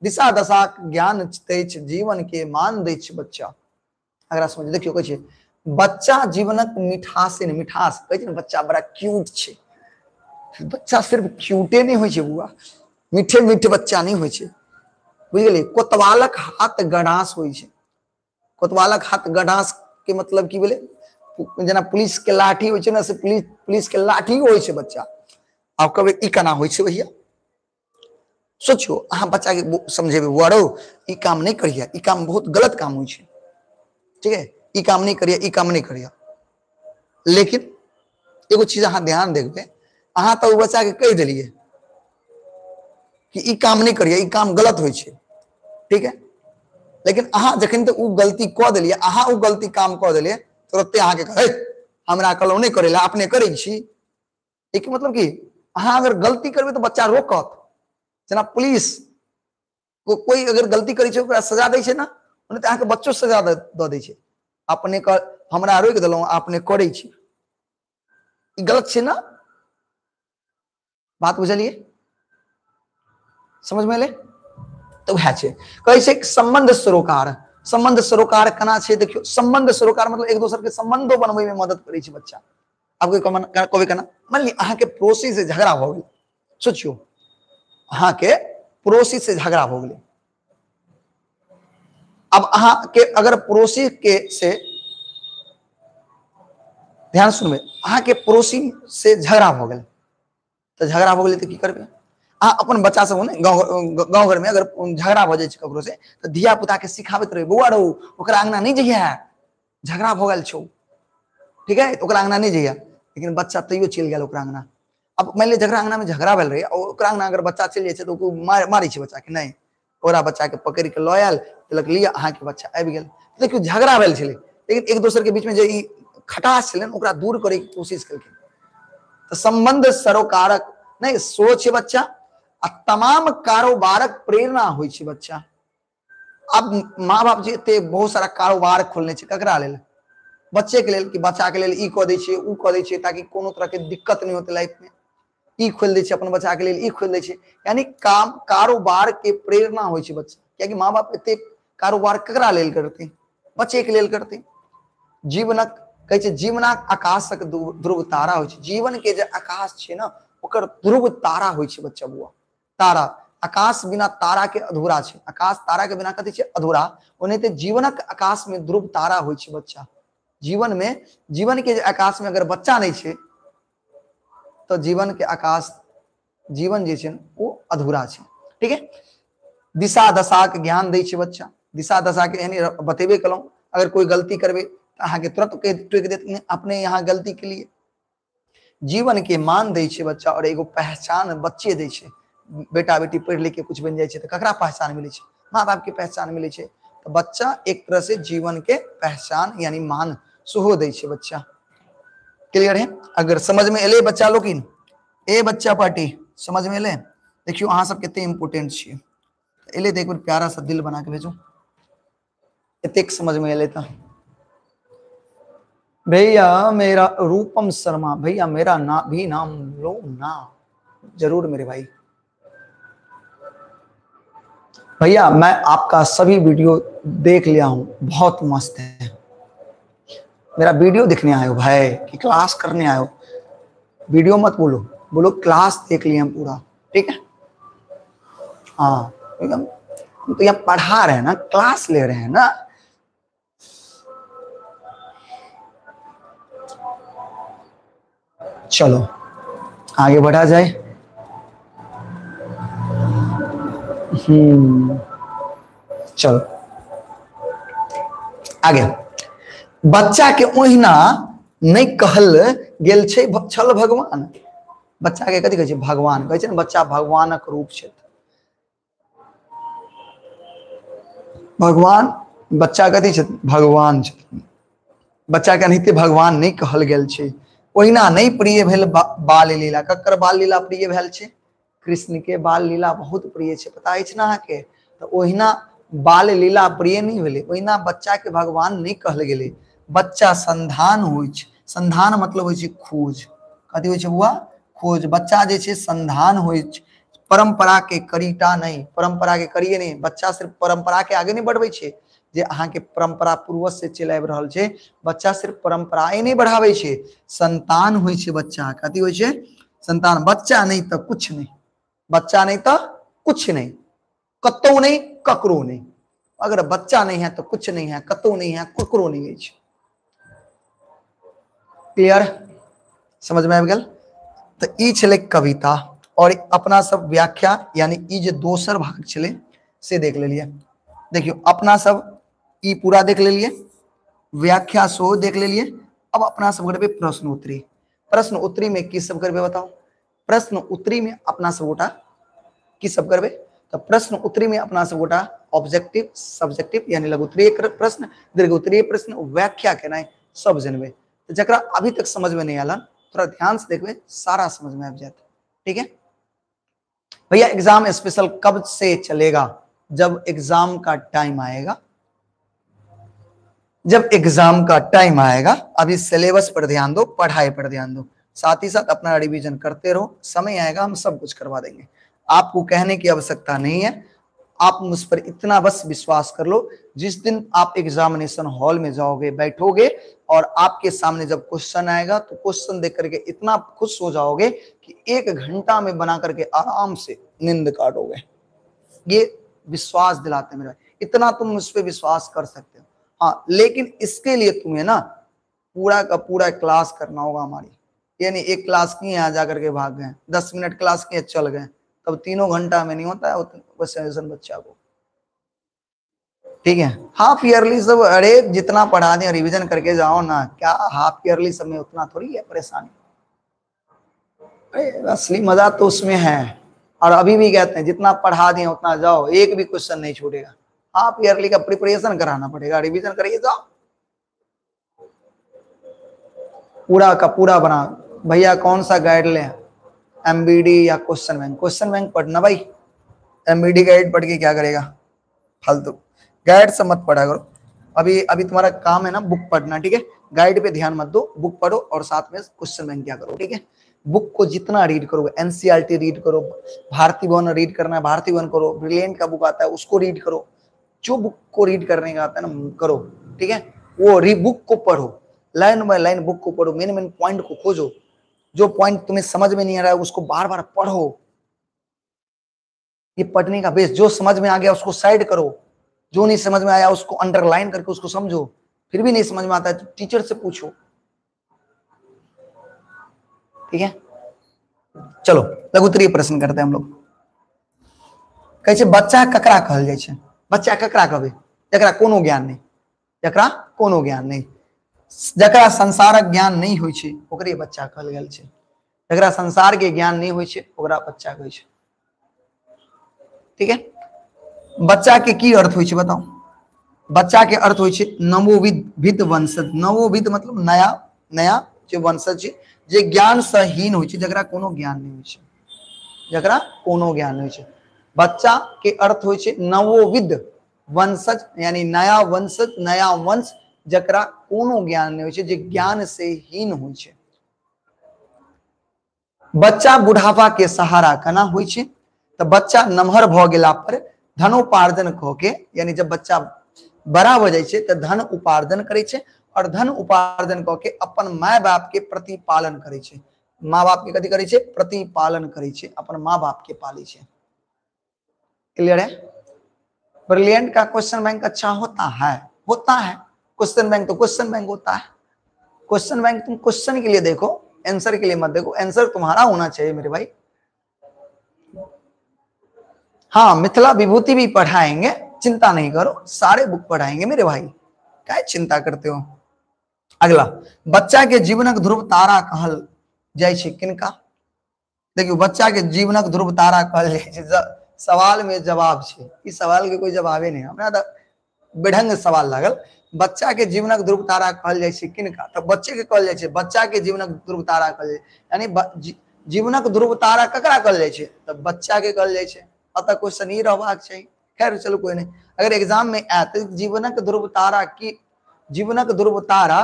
[SPEAKER 1] दिशा दशाक ज्ञान दै छै, जीवन के मान दै छै बच्चा। अगला समझ देखियौ कहै छै बच्चा जीवनक मिठासे नहीं, मिठास कहै छै ने बच्चा बड़ा क्यूट छै। बच्चा सिर्फ क्यूटे नहीं होइ छै बुआ, मीठे मीठे बच्चा नहीं होइ छै, बुझि गेलियै। कोतवालक हाथ गड़ास होइ छै। कोतवालक हाथ गड़ास के मतलब की भेलै, जेना पुलिस के लाठी होइ छै ने, से पुलिस पुलिस के लाठी होइ छै बच्चा। आब कहबै ई केना होइ छै भैया? सोचियो अहाँ बच्चा के समझेबै, बौआ रौ ई काम नहीं करिहे, ई काम बहुत गलत काम होइ छै, ठीक है, ई काम नहीं करिहे, ई काम नहीं करिहे। लेकिन एगो चीज अहाँ ध्यान देखबै, अहाँ तऽ ओ बच्चा के कहि देलियै कि ई काम नहीं करिहे, ई काम गलत होइ छै, ठीक है। लेकिन अहाँ जखन तक ओ गलती कऽ देलियै, अहाँ ओ गलती काम कऽ देलियै, तुरते अहाँके कहै हमरा कहलहुँ नहि करै लए, अपने करै छी। एहिके मतलब कि अहाँ अगर गलती करबै तऽ बच्चा रोकत। जेना पुलिस कोई अगर गलती करै छै ओकरा सजा दै छै ने, ओना तऽ अहाँके बच्चो सजा दऽ दै छै। अपने हमरा रोकि देलहुँ, अपने करै छी, ई गलत छै ने। बात बुझलियै, समझ में एलै? तऽ वएह छै, कहै छै संबंध सरोकार। संबंध सरोकार केना छै देखियौ, संबंध सरोकार मतलब एक दोसर के संबंधो बनबै में मदद करै छै बच्चा। आब कोई कहबै केना, मान ली अहाँके पड़ोसी से झगड़ा भऽ गेल, सोचियौ अहाँके पड़ोसी से झगड़ा भऽ गेलै। अब अहाँके अगर पड़ोसी के से ध्यान सुनबै, अहाँके पड़ोसी से झगड़ा भऽ गेल, तऽ झगड़ा भऽ गेलै तऽ की करबै अहाँ? अपन बच्चा सब ने गाँव घर में अगर झगड़ा भऽ जाइ छै ककरो से, तऽ धिया पुता के सिखाबैत रहबै, बौआ रौ ओकरा अंगना नहीं जइहे, झगड़ा भऽ गेल छौ, ठीक है, ओकरा अंगना नहीं जइहे। लेकिन बच्चा तैयो चलि गेल ओकरा अंगना। अब मान लिअ जकरा अंगना में झगड़ा भेल रहै, ओकरा अंगना अगर बच्चा चलि जाइ छै तऽ ओ मारै छै बच्चा के, नहि, ओकरा बच्चा के पकड़ि के लऽ आयल, कहलक लिअ अहाँके बच्चा आबि गेल। देखियौ झगड़ा भेल छलै, लेकिन एक दोसर के बीच में जे ई खटास छलै ओकरा दूर करैके कोशिश केलखिन। तऽ संबंध सरोकारक नहि सोच छै बच्चा, आ तमाम कारोबारक प्रेरणा होइ छै बच्चा। अब माँ बाप जे एते बहुत सारा कारोबार खोलने छै ककरा लेल? बच्चे के लेल, कि बच्चा के लेल ई कऽ दै छै ऊ कऽ दै छै, ताकि कोनो तरह के दिक्कत नहि होतै लाइफ में। ई खोलि दै छै अपन बच्चा के लेल, ई खोलि दै छै, यानी काम कारोबार के प्रेरणा होइ छै बच्चा। कियाकि माँ बाप एते कारोबार ककरा लेल करतै? बच्चे के लेल करतै। जीवनक कहै छै जीवनक आकाशक ध्रुव तारा होइ छै। जीवन के जे आकाश छै ने ओकर ध्रुव तारा होइ छै बच्चा बुआ। तारा आकाश बिना तारा के अधूरा छै, आकाश तारा के बिना कथी छै? अधूरा। ओनाहिते जीवनक आकाश में ध्रुव तारा होइ छै बच्चा। जीवन में, जीवन के जे आकाश में अगर बच्चा नहीं छै तो जीवन के आकाश, जीवन जे छै ओ अधूरा छै, ठीक है। दिशा दशा के ज्ञान दै छै बच्चा। दिशा दशा के यानी बतेबे कलहुँ, अगर कोई गलती करबे तऽ अहाँके तुरंत टोकि देत अपने यहाँ गलती के लिए। जीवन के मान दै छै बच्चा, और एगो पहचान बच्चे दै छै। बेटा बेटी पढ़ि लिख के कुछ बनि जाइ छै तऽ ककरा पहचान मिलै छै? माँ बाप के पहचान मिलै छै। तऽ बच्चा एक तरह से जीवन के पहचान यानी मान सेहो दै छै बच्चा। क्लियर है? अगर समझ में एलै बच्चा लोकिन, ए बच्चा पार्टी समझ में एलै? देखियौ अहाँ सब कते इम्पोर्टेंट छियै। एलै तऽ एक बेर प्यारा सा दिल बना के भेजू, एतेक समझ में एलै तऽ। भैया मेरा रूपम शर्मा, भैया मेरा ना भी नाम लो ना, जरूर मेरे भाई। भैया मैं आपका सभी वीडियो देख लिया हूँ, बहुत मस्त है। मेरा वीडियो देखने आए हो भाई कि क्लास करने आए हो? वीडियो मत बोलो, बोलो क्लास देख लिया हम पूरा, ठीक है। हाँ एकदम, हम तो यहाँ पढ़ा रहे हैं ना, क्लास ले रहे हैं ना। चलो आगे बढ़ा जाए। चलो आगे। बच्चा के ओहिना नहीं कहल गेल छै छल भगवान। बच्चा के कथी कहै छै? भगवान कहै छै ने, बच्चा भगवानक रूप छै। भगवान बच्चा कथी छथिन? भगवान छथिन। बच्चा के एनाहिते भगवान नहीं कहल गेल छै। ओहिना नहीं प्रिय भेल बाल लीला। ककर बाल लीला प्रिय भेल छै? कृष्ण के बाल लीला बहुत प्रिय छै, पता अछि ना अहाँके? तऽ ओहिना बाल लीला प्रिय नहीं भेलै, ओहिना बच्चा के भगवान नहीं कहल गेलै। बच्चा संधान होइ छै, संधान मतलब होइ छै खोज। कथी होइ छै बुआ? खोज। बच्चा जे छै संधान होइ छै, परंपरा के करीटा नहीं, परंपरा के करिए नहीं। बच्चा सिर्फ परंपरा के आगे नहीं बढ़बै छै, जे अहाँके परंपरा पूर्वज से चलि आबि रहल छै, बच्चा सिर्फ परंपराए नहीं बढ़ाबै छै, संतान होइ छै बच्चा। कथी होइ छै? संतान। बच्चा नहीं तऽ कुछ नहीं, बच्चा नहीं तऽ कुछ नहीं, कतौ नहीं ककरो नहीं। अगर बच्चा नहीं है तो कुछ नहीं है, कतौ नहीं है ककरो नहीं अछि। क्लियर? समझ में आबि गेल? तऽ ई छलै कविता। और अपना सब व्याख्या यानी ई जे दोसर भाग छलै से देख लेलियै। देखियौ अपना सब ई पूरा देख लेलियै, व्याख्या सेहो देख लेलियै। अब अपना सब करबै प्रश्न उत्तरी। प्रश्न उत्तरी में की सब करबै बताउ? प्रश्न उत्तरी में अपना सब गोटा की सब करबै? तऽ प्रश्न उत्तरी में अपना सब गोटा ऑब्जेक्टिव सब्जेक्टिव यानी लघुत्तरीय प्रश्न, दीर्घोत्तरीय प्रश्न, व्याख्या केनाइ सब जनबै। तऽ जकरा अभी तक समझ में नहीं आयल थोड़ा ध्यान से देखबै, सारा समझ में आबि जायत। ठीक है भैया, एग्जाम स्पेशल कब से चलेगा? जब एग्जाम का टाइम आएगा, जब एग्जाम का टाइम आएगा। अभी सिलेबस पर ध्यान दो, पढ़ाई पर ध्यान दो, साथ ही साथ अपना रिवीजन करते रहो। समय आएगा हम सब कुछ करवा देंगे, आपको कहने की आवश्यकता नहीं है। आप मुझ पर इतना बस विश्वास कर लो, जिस दिन आप एग्जामिनेशन हॉल में जाओगे, बैठोगे और आपके सामने जब क्वेश्चन आएगा तो क्वेश्चन देख करके इतना खुश हो जाओगे कि 1 घंटा में बना करके आराम से नींद काटोगे। ये विश्वास दिलाते हैं मेरे भाई, इतना तुम मुझ पर विश्वास कर सकते हो। हाँ, लेकिन इसके लिए तुम्हें ना पूरा का पूरा क्लास करना होगा हमारी। यानी एक क्लास की यहाँ जा करके भाग गए, 10 मिनट क्लास किए चल गए, तब 3 घंटा में नहीं होता है क्वेश्चन बच्चा को। ठीक है, हाफ ईयरली सब, अरे जितना पढ़ा दें रिवीजन करके जाओ ना, क्या हाफ ईयरली सब में उतना थोड़ी है परेशानी। अरे असली मजा तो उसमें है। और अभी भी कहते हैं जितना पढ़ा दें उतना जाओ, एक भी क्वेश्चन नहीं छूटेगा। हाफ ईयरली का प्रिपरेशन कराना पड़ेगा, रिवीजन करिए जाओ, पूरा का पूरा बना। भैया कौन सा गाइड लें, एमबीडी या क्वेश्चन बैंक? क्वेश्चन बैंक पढ़ना भाई, एमबीडी गाइड पढ़ के क्या करेगा, फालतू गाइड से मत पढ़ा करो। अभी अभी तुम्हारा काम है ना बुक पढ़ना, ठीक है? गाइड पे ध्यान मत दो, बुक पढ़ो और साथ में क्वेश्चन बैंक क्या करो, ठीक है? बुक को जितना रीड करोगे, एनसीईआरटी रीड करो, भारती भवन रीड करना है भारती भवन करो, ब्रिलियंट का बुक आता है उसको रीड करो, जो बुक को रीड करने का आता है ना करो, ठीक है? वो री बुक को पढ़ो, लाइन बाय लाइन बुक को पढ़ो, मेन मेन पॉइंट को खोजो, जो पॉइंट तुम्हें समझ में नहीं आ रहा है उसको बार बार पढ़ो। ये पढ़ने का बेस, जो समझ में आ गया उसको साइड करो, जो नहीं समझ में आया उसको अंडरलाइन करके उसको समझो, फिर भी नहीं समझ में आता है तो टीचर से पूछो, ठीक है? चलो लघुत्तरीय प्रश्न करते हैं हम लोग। कहै छै बच्चा ककरा कहल जाइ छै? बच्चा ककरा कहबै? जकरा कोनो ज्ञान नहीं, जकरा कोनो ज्ञान नहीं, जकरा संसारक ज्ञान नहीं होइ छै ओकरे बच्चा कहल गेल छै। जकरा संसार के ज्ञान नहीं होइ छै ओकरा बच्चा कहै छै, ठीक है? बच्चा के की अर्थ होइ छै बताओ? बच्चा के अर्थ होइ छै नवोविद वंशज। नवोविद मतलब नया नया जे वंशज छै, जे ज्ञान से हीन होइ छै, जकरा कोनो ज्ञान नहीं होइ छै, जकरा कोनो ज्ञान नहीं होइ छै। बच्चा के अर्थ होइ छै नवोविद वंशज, यानी नया वंशज, नया वंश, जकरा कोनो ज्ञान नहीं होइ छै, जे ज्ञान से हीन होइ छै। बच्चा बुढ़ापा के सहारा केना होइ छै? तो बच्चा नमहर भ गेला पर धनोपार्जन क के, यानी जब बच्चा बड़ा हो जाइ छै तो धन उपार्जन करै छै, और धन उपार्जन क के अपन my बाप के प्रतिपालन करै छै। माँ बाप के कथी करै छै? प्रतिपालन करै छै, अपन माँ बाप के पालै छै। क्लियर है? ब्रिलियंट का क्वेश्चन बैंक अच्छा होता है, होता है क्वेश्चन बैंक, तो क्वेश्चन बैंक होता है। क्वेश्चन बैंक तुम क्वेश्चन के लिए देखो, आंसर के लिए मत देखो, आंसर तुम्हारा होना चाहिए मेरे भाई। हाँ, मिथिला विभूति भी पढ़ाएंगे, चिंता नहीं करो, सारे बुक पढ़ाएंगे मेरे भाई, क्या चिंता करते हो। अगला, बच्चा के जीवनक ध्रुव तारा कहल जाइ छै किनका? देखियो, बच्चा के जीवनक ध्रुव तारा कहल जाइ छै, सवाल में जवाब छै, ई सवाल के कोई जवाबे नहीं, हमरा तो बेढंग सवाल लागल। बच्चा के जीवनक ध्रुव तारा कहल जाइ छै किनका? तऽ बच्चे के कहल जाइ छै, बच्चा के जीवनक ध्रुव तारा कहल जाइ, यानी जीवनक ध्रुव तारा ककरा कहल जाइ छै? तऽ बच्चा के कहल जाइ छै। अतः क्वेश्चन ई रहबाक चाही। खैर चलू कोई नहीं, अगर एग्जाम में आयत जीवनक ध्रुव तारा की, जीवनक ध्रुव तारा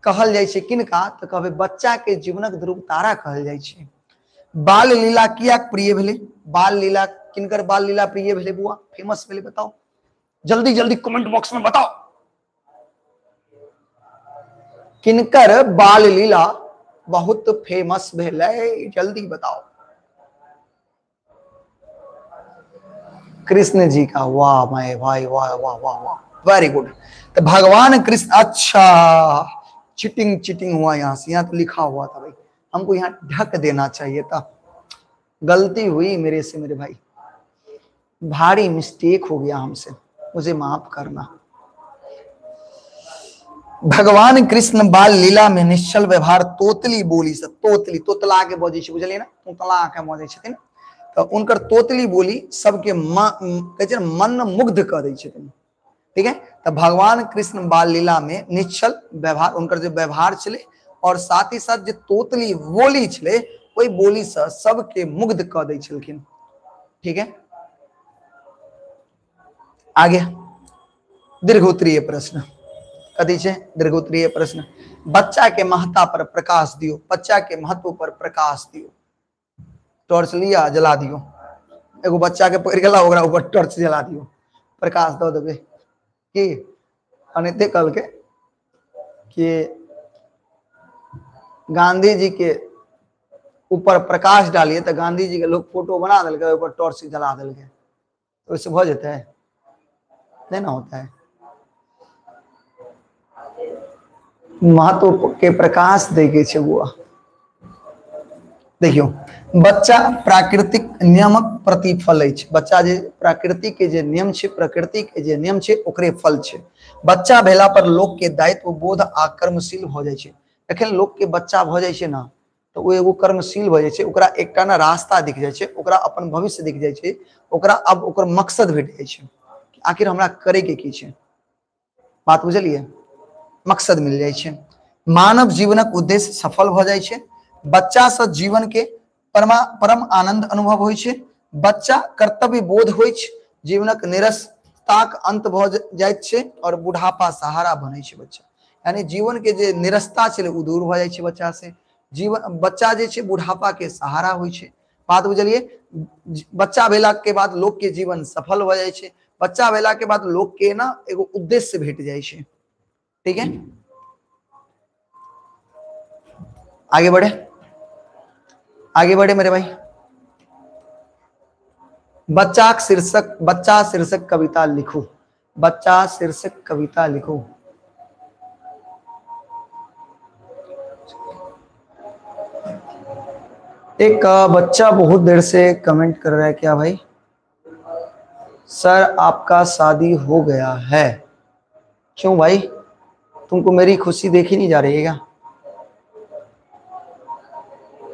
[SPEAKER 1] कहल जाइ छै किनका, तऽ कहबै बच्चा के जीवनक ध्रुव तारा कहल जाइ छै। बाल लीला किया प्रिय भेलै? बाल लीला किनकर बाल लीला प्रिय भेलै बुआ, फेमस भेलै? बताओ जल्दी जल्दी कमेंट बॉक्स में बताओ, किनकर बाल लीला बहुत फेमस भेलै, जल्दी बताओ। कृष्ण जी का, वाह my भाई, वाह वाह वाह वाह, वेरी गुड। तो भगवान कृष्ण, अच्छा चीटिंग चीटिंग हुआ यहाँ से, यहाँ तो लिखा हुआ था भाई, हमको यहाँ ढक देना चाहिए था, गलती हुई मेरे से मेरे भाई, भारी मिस्टेक हो गया हमसे, मुझे माफ करना। भगवान कृष्ण बाल लीला में निश्चल व्यवहार तोतली बोली से, तोतली तोतला के बजै छै, बुझलियै ना, तोतला के बजै छथिन, तऽ उनकर तोतली बोली सबके कहै छै मन मुग्ध कऽ दै छथिन। ठीक है, तऽ भगवान कृष्ण बाल लीला में निश्चल व्यवहार, उनकर जे व्यवहार छलै और साथ ही साथ जे तोतली बोली छलै, ओहि बोली से सबके मुग्ध कऽ दै छलखिन। ठीक है, आगे दीर्घोत्तरीय प्रश्न कथी छै? दीर्घोत्तरीय प्रश्न, बच्चा के महत्ता पर प्रकाश दियो, बच्चा के महत्व पर प्रकाश दियो। टॉर्च लिया जला दियो, एगो बच्चा के पकड़ गेला ओकरा ऊपर टॉर्च जला दियो, प्रकाश दऽ देबै की? अनिते कहलकै कि गांधी जी के ऊपर प्रकाश डालिए, तऽ गांधी जी के लोग फोटो बना देलकै, ऊपर टॉर्च जला देलकै, ओहिसँ भऽ जेतै? नहीं ना होता है। महत्व के प्रकाश दै के छै बुआ। देखियो, बच्चा प्राकृतिक नियमक प्रतिफल अछि। बच्चा जे प्रकृति के जे नियम छै, प्रकृति के जे नियम छै ओकरे फल छै। बच्चा भेला पर लोक के दायित्व बोध आ कर्मशील भऽ जाइ छै। जखन लोक के बच्चा भऽ जाइ छै ना, तऽ ओ एगो कर्मशील भऽ जाइ छै, ओकरा एकटा ना रास्ता दिख जाइ छै, ओकरा अपन भविष्य दिख जाइ छै, ओकरा अब ओकर मकसद भेट जाइ छै, आखिर हमरा करे के की छै। बात बुझलियै? मकसद मिल जाइ छै। मानव जीवनक उद्देश्य सफल भऽ जाइ छै। बच्चा से जीवन के परम आनंद अनुभव होइ छै। बच्चा कर्तव्य बोध होइ छै, जीवनक निरसताक अंत भऽ जाइत छै और बुढ़ापा सहारा बनै छै बच्चा। यानी जीवन के जे निरसता छलै ओ दूर भऽ जाइ छै बच्चा से। जीवन बच्चा जे छै बुढ़ापा के सहारा होइ छै। बात बुझलियै? बच्चा भेला के बाद लोक के जीवन सफल भऽ जाइ छै। बच्चा भेला के बाद लोक के ना एगो उद्देश्य भेट जाइ छै। ठीक है, आगे बढ़े, आगे बढ़े मेरे भाई। बच्चा शीर्षक, बच्चा शीर्षक कविता लिखो, बच्चा शीर्षक कविता लिखो। एक बच्चा बहुत देर से कमेंट कर रहा है, क्या भाई सर आपका शादी हो गया है? क्यों भाई, तुमको मेरी खुशी देखी नहीं जा रही है क्या?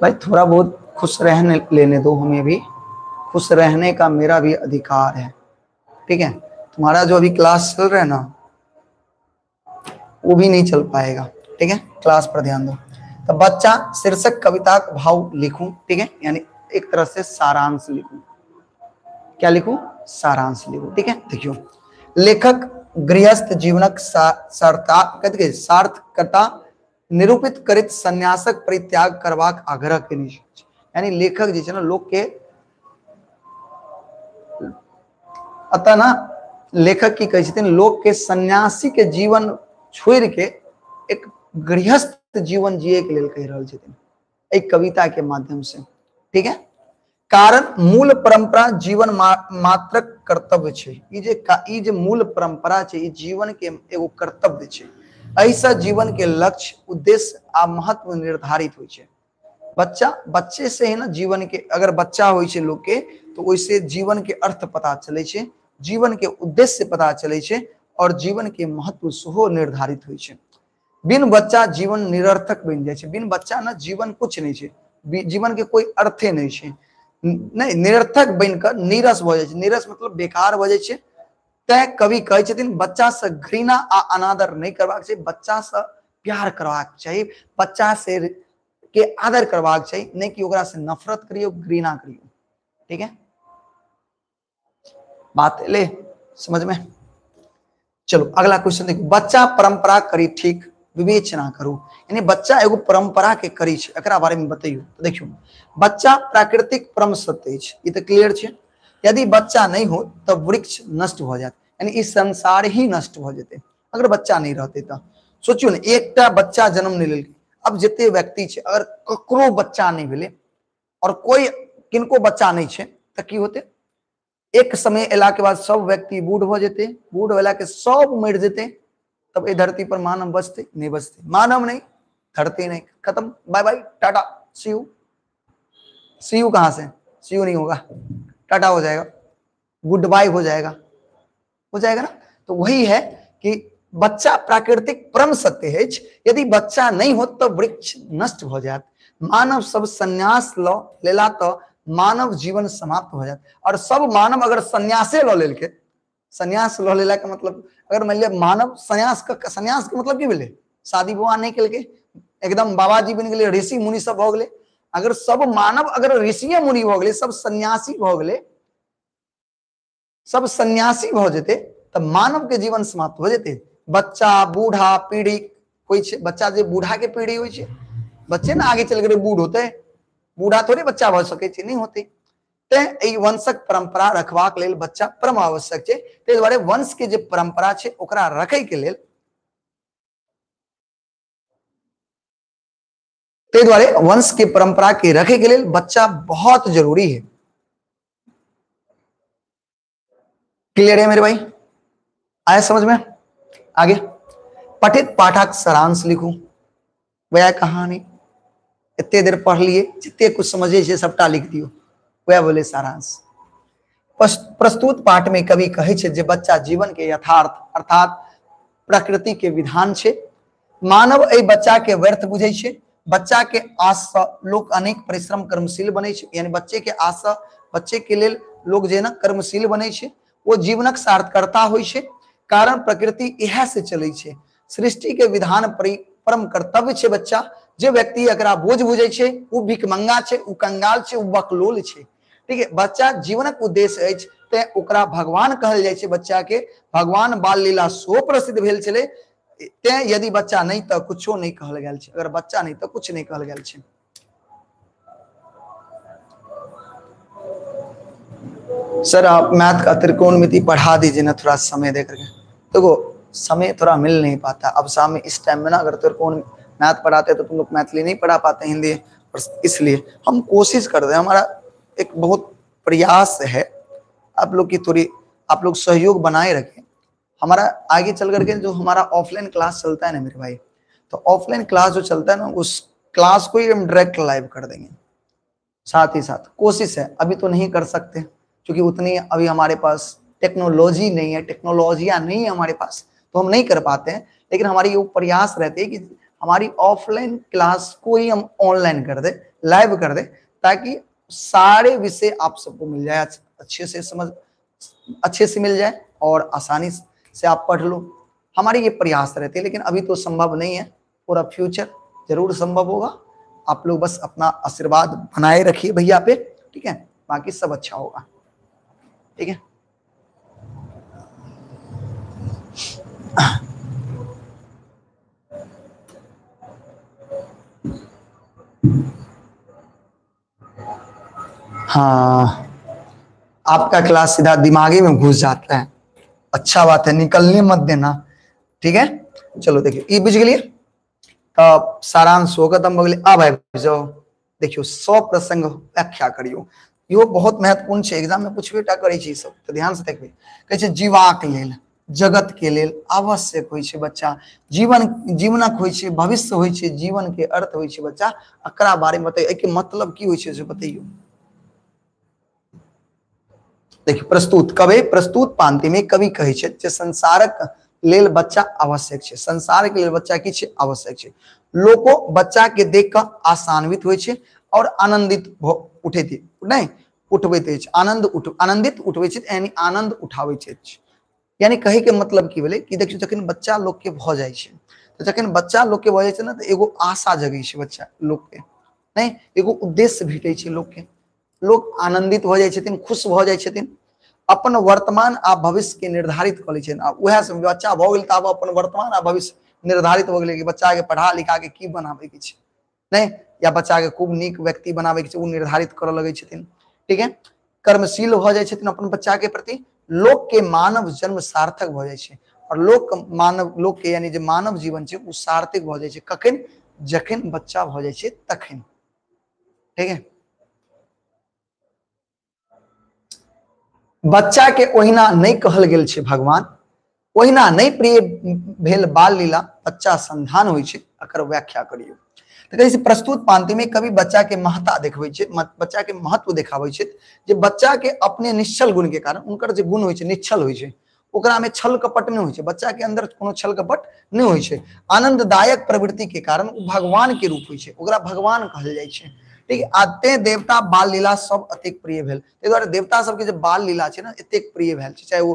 [SPEAKER 1] भाई थोड़ा बहुत खुश रहने लेने दो हमें भी, खुश रहने का मेरा भी अधिकार है। ठीक है, तुम्हारा जो अभी क्लास चल रहा है ना वो भी नहीं चल पाएगा। ठीक है, क्लास पर ध्यान दो। तो बच्चा शीर्षक कविता का भाव लिखूं, ठीक है, यानी एक तरह से सारांश लिखूं। क्या लिखूं? सारांश लिखूं। ठीक है, देखियो, लेखक गृहस्थ जीवनक सार्थकता निरूपित करैत संन्यासक परित्याग करबाक आग्रह केने छै। यानी लेखक जे छै ना, लोक के अतः ना लेखक की कहै छथिन, लोक के सन्यासी के जीवन छोड़ के एक गृहस्थ जीवन जिए के लेल कहि रहल छथिन एक कविता के माध्यम से। ठीक है, कारण मूल परंपरा जीवन मात्रक कर्तव्य छै। ई जे मूल परंपरा छै, ई जीवन के एगो कर्तव्य छै। एहिसँ जीवन के लक्ष्य, उद्देश्य आ महत्व निर्धारित होइ छै। बच्चा बच्चे से ही ना जीवन के, अगर बच्चा होइ छै लोक के तो ओहिसे जीवन के अर्थ पता चलै छै, जीवन के उद्देश्य पता चलै छै और जीवन के महत्व सेहो निर्धारित होइ छै। बिन बच्चा जीवन निरर्थक बनि जाइ छै। बिन बच्चा ना जीवन कुछ नहीं छै, जीवन के कोई अर्थे नहीं छै, नहीं, निरर्थक बनि कऽ नीरस भऽ जाइ छै। नीरस मतलब बेकार भऽ जाइ छै, तैं कवि कहै छथिन बच्चा से घृणा आ अनादर नहीं करबाक चाही, बच्चा से प्यार करबाक चाही, बच्चा से के आदर करबाक चाही, नहीं कि ओकरा से नफरत करियो, घृणा करियो। ठीक है, बात ले समझ में। चलो अगला क्वेश्चन देखो, बच्चा परंपरा करी ठीक विवेचना करू, यानी बच्चा एगो परंपरा के करी छै, एकरा बारे में बतैयो। तो देखियो बच्चा प्राकृतिक परम सत्य अछि, ई तो क्लियर छै। यदि बच्चा नहीं हो तो वृक्ष नष्ट हो जात, यानी इस संसार ही नष्ट हो जेते अगर बच्चा नहीं रहते। तो सोचियो ने, एकटा बच्चा जन्म नहीं लेलकै, अब जते व्यक्ति छै अगर ककरो बच्चा नहीं भेलै और कोई किनको बच्चा नहीं छै तो की होते, एक समय एला के बाद सब व्यक्ति बूढ़ हो जेते, बूढ़ होला के सब मर जेते, तब ए धरती पर मानव बचते नहीं बचते, मानव नहीं धरती नहीं, खत्म, bye bye tata see you. See you कहां से, सी you नहीं होगा, टाटा हो जाएगा, गुड बाय हो जाएगा, हो जाएगा ना। तो वही है कि बच्चा प्राकृतिक परम सत्य है, यदि बच्चा नहीं हो तो वृक्ष नष्ट हो जात, मानव सब संन्यास ल लेला तो मानव जीवन समाप्त हो जात। और सब मानव अगर संन्यासे ल लेलके, संन्यास ल लेला के मतलब अगर मान लिया मानव संन्यास का, संन्यास के मतलब की भेलै, शादी विवाह नहीं केलके, एकदम बाबाजी बन गेलै, ऋषि मुनि सब भ गेलै। अगर सब मानव अगर ऋषिये मुनि भ गेलै, सब सन्यासी भ गेलै, सब सन्यासी भ जेतै तऽ मानव के जीवन समाप्त हो जेतै। बच्चा बूढ़ा पीढ़ी होइ छै, बच्चा जे बूढ़ा के पीढ़ी होइ छै, बच्चे ने आगे चल के बूढ़ होते, बूढ़ा थोड़े बच्चा भऽ सकै छै, नहीं होते। तें एहि वंशक परंपरा रखबाक लेल बच्चा परम आवश्यक छै। ताहि दुआरे वंश के जे परंपरा छै ओकरा रखै के लेल, ताहि दुआरे वंश के परंपरा के रखे के लेल बच्चा बहुत जरूरी है। क्लियर है मेरे भाई, आया समझ में? आगे पठित पाठक सारांश लिखू। वह कहानी इतने देर पढ़ लिए, जितने कुछ समझे छे सबटा लिख दियो, वह बोले सारांश। प्रस्तुत पाठ में कवि कहै छै जे बच्चा जीवन के यथार्थ अर्थात प्रकृति के विधान छै। मानव एहि बच्चा के व्यर्थ बुझै छै। बच्चा के आस से लोक अनेक परिश्रम कर्मशील बनै छै, यानी बच्चे के आस से बच्चे के लेल लोग जे ना कर्मशील बनै छै, वो जीवनक सार्थकर्ता होइ छै, कारण प्रकृति इएह से चलै छै। सृष्टि के विधान परम कर्तव्य छै बच्चा। जे व्यक्ति एकरा बोझ बुझै छै ओ भिखमंगा छै, ओ कंगाल छै, ओ बकलोल छै। ठीक है, बच्चा जीवनक उद्देश्य अछि, तें ओकरा भगवान कहल जाइ छै। बच्चा के भगवान बाल लीला सो प्रसिद्ध भेल छलै, तें यदि बच्चा नहीं तो कुछो नहीं कहल गेल छै, अगर बच्चा नहीं तो कुछ नहीं कहल गेल छै। सर आप मैथ का त्रिकोणमिति पढ़ा दीजिए ना थोड़ा समय दे करके। देखो समय थोड़ा मिल नहीं पाता, अब शाम में इस टाइम में ना अगर त्रिकोण मैथ पढ़ाते तो तुम लोग मैथिली नहीं पढ़ा पाते हिंदी, और इसलिए हम कोशिश करते हैं, हमारा एक बहुत प्रयास है आप लोग की थोड़ी आप लोग सहयोग बनाए रखें। हमारा आगे चल करके जो हमारा ऑफलाइन क्लास चलता है ना मेरे भाई, तो ऑफलाइन क्लास जो चलता है ना उस क्लास को ही हम डायरेक्ट लाइव कर देंगे साथ ही साथ। कोशिश है, अभी तो नहीं कर सकते क्योंकि उतनी अभी हमारे पास टेक्नोलॉजी नहीं है, टेक्नोलॉजियाँ नहीं है हमारे पास, तो हम नहीं कर पाते हैं। लेकिन हमारी ये प्रयास रहती है कि हमारी ऑफलाइन क्लास को ही हम ऑनलाइन कर दे, लाइव कर दे, ताकि सारे विषय आप सबको मिल जाए, अच्छे से समझ, अच्छे से मिल जाए और आसानी से आप पढ़ लो। हमारी ये प्रयास रहती है, लेकिन अभी तो संभव नहीं है, पूरा फ्यूचर जरूर संभव होगा। आप लोग बस अपना आशीर्वाद बनाए रखिए भैया पे, ठीक है, बाकी सब अच्छा होगा। ठीक है, हाँ आपका क्लास सीधा दिमागी में घुस जाता है, अच्छा बात है, निकलने मत देना। ठीक है, चलो देखिए ये बुझ गेलिए तो सारांश हो खत्म हो गेलै। अब आबि जाओ, देखियो 100 प्रसंग व्याख्या करियो, इहो बहुत महत्वपूर्ण छै, एग्जाम में पूछबे टा करै छै ई सब, तो ध्यान से देखबै। कहै छै जीवाक लेल, जगत के लेल आवश्यक होइ छै बच्चा, जीवन जीवनक होइ छै, भविष्य होइ छै, जीवन के अर्थ होइ छै बच्चा। एकरा बारे में बतैयो, एहिके मतलब की होइ छै से बतैयो। देखिए प्रस्तुत कवि, प्रस्तुत पांति में कवि कहै छै जे संसारक लेल बच्चा आवश्यक छै, संसार के लेल बच्चा की छै, आवश्यक छै। लोको बच्चा के देख कऽ आसान्वित होइ छै और आनंदित उठैत नहीं उठबैत अछि, आनंद उठ आनंदित उठबै छै, यानी आनंद उठाबै छै। यानी कहे के मतलब की भेलै कि देखियौ जखन बच्चा लोक के भऽ जाइ छै, तऽ जखन बच्चा लोक के भऽ जाइ छै ने, तऽ एगो आशा जगै छै बच्चा लोक के, नहि एगो उद्देश्य भेटै छै लोक के, लोक आनंदित भऽ जाइ छथिन, खुश भऽ जाइ छथिन, अपन वर्तमान आ भविष्य के निर्धारित कऽ लै छथिन। आ उएह सब बच्चा भऽ गेल तऽ आब अपन वर्तमान आ भविष्य निर्धारित भऽ गेलै कि बच्चा के पढ़ा लिखा के की बनाबै के छै, नहीं या बच्चा के खूब नीक व्यक्ति बनाबै के छै, ओ निर्धारित करऽ लगै छथिन। ठीक है, कर्मशील भऽ जाइ छथिन अपन बच्चा के प्रति। लोक के मानव जन्म सार्थक भऽ जाइ छै, और लोक मानव लोक के यानी जे मानव जीवन छै ओ सार्थक भऽ जाइ छै कखन, जखन बच्चा भऽ जाइ छै तखन। ठीक है, बच्चा के ओहिना नहीं कहल गेल छै भगवान, ओहिना नहीं प्रिय भेल बाल लीला, बच्चा संधान होइ छै, एकर व्याख्या करियौ। तऽ कहै छै प्रस्तुत पांति में कवि बच्चा के महत्ता देखबै छै, बच्चा के महत्व देखाबै छै, जे बच्चा के अपने निश्चल गुण के कारण, उनकर जे गुण होइ छै निश्चल होइ छै, ओकरा में छल कपट नहीं होइ छै, बच्चा के अंदर कोनो छल कपट नहीं होइ छै, आनंददायक प्रवृत्ति के कारण ओ भगवान के रूप होइ छै, ओकरा भगवान कहल जाइ छै। ठीक है, आ तें देवता बाल लीला सब अतेक प्रिय भेल। ताहि दुआरे देवता सबके जे बाल लीला छै ने एतेक प्रिय भेल छै, चाहे वो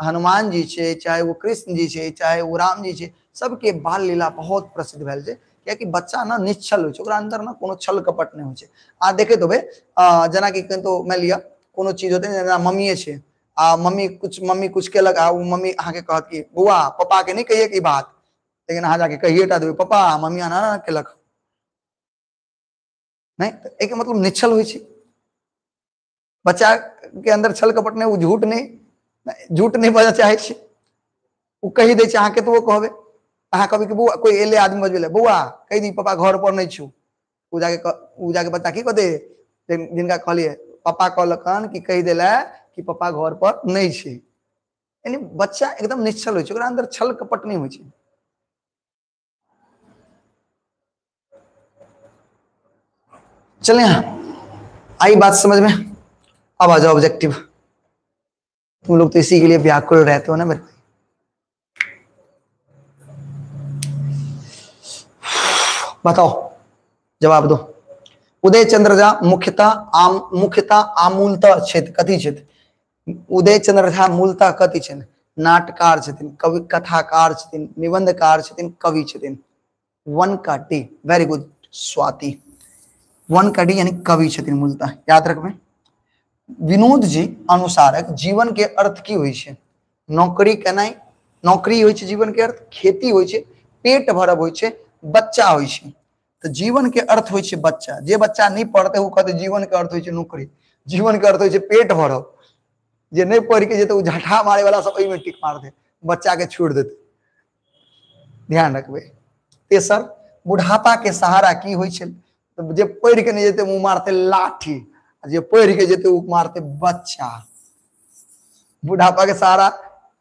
[SPEAKER 1] हनुमान जी छै, चाहे वो कृष्ण जी छै, चाहे वो राम जी छै, सबके बाल लीला बहुत प्रसिद्ध भेल छै, कियाकि बच्चा ने निश्चल होइ छै, ओकरा अंदर ने कोनो छल कपट नहीं होइ छै। आ देखैत होबै जेनाकि कतौ मानि लिअ कोनो चीज होतै, जेना मम्मीए छै आ मम्मी कुछ केलक आ ओ मम्मी अहाँके कहत कि बौआ पप्पा के नहीं कहिए ई बात, लेकिन अहाँ जाके कहिए टा देबै पप्पा मम्मी एना एना केलक, नहीं तो एक मतलब निश्चल होइ छै बच्चा के अंदर छल कपट नहीं, वो झूठ नहीं बजऽ चाहै छै, ओ कहि दै छै अहाँ कतबो कहबै, अहाँ कहबै कि बौआ कोई एले आदमी बजबै लए, बौआ कहि दी पप्पा घर पर नहीं छौ, ओ जाके बच्चा की कहतै, जिनका कहलियै पप्पा कहलकन कि कहि देला कि पप्पा घर पर नहीं छै, यानी बच्चा एकदम निश्चल होइ छै, ओकरा अंदर छल कपट नहीं होइ छै। चले हाँ, आई बात समझ में? अब आ जाओ ऑब्जेक्टिव। तुम लोग तो इसी के लिए व्याकुल रहते हो ना मेरे भाई। बताओ, जवाब दो। उदय चंद्र झा मुख्यतः आमूलतः छथि, कथी छथि? उदय चंद्र झा मूलतः कथी छथिन? नाटकार छथिन, कवि कथाकार छथिन, निबंधकार छथिन, कवि छथिन। वन का डी, वेरी गुड स्वाति, वन का डी यानी कवि छथिन मूलतः, याद रखबै। विनोद जी अनुसारक जीवन के अर्थ की होइ छै? नौकरी केनाइ, नौकरी होइ छै जीवन के अर्थ, खेती होइ छै, पेट भरब होइ छै, बच्चा होइ छै। तो जीवन के अर्थ होइ छै बच्चा। जे बच्चा नहीं पढ़ते ओ कहते जीवन के अर्थ होइ छै नौकरी, जीवन के अर्थ होइ छै पेट भरब। जे नहीं पढ़ के जेते ओ झटहा मारे वाला सब ओहिमे टिक मारते, बच्चा के छोड़ देते, ध्यान रखबै। तेसर, बुढ़ापा के सहारा की होइ छै? तो जे पढ़ के नहीं जेते मुँह मारते लाठी, जे पढ़ के जेते ओ मारते बच्चा। बुढ़ापा के सहारा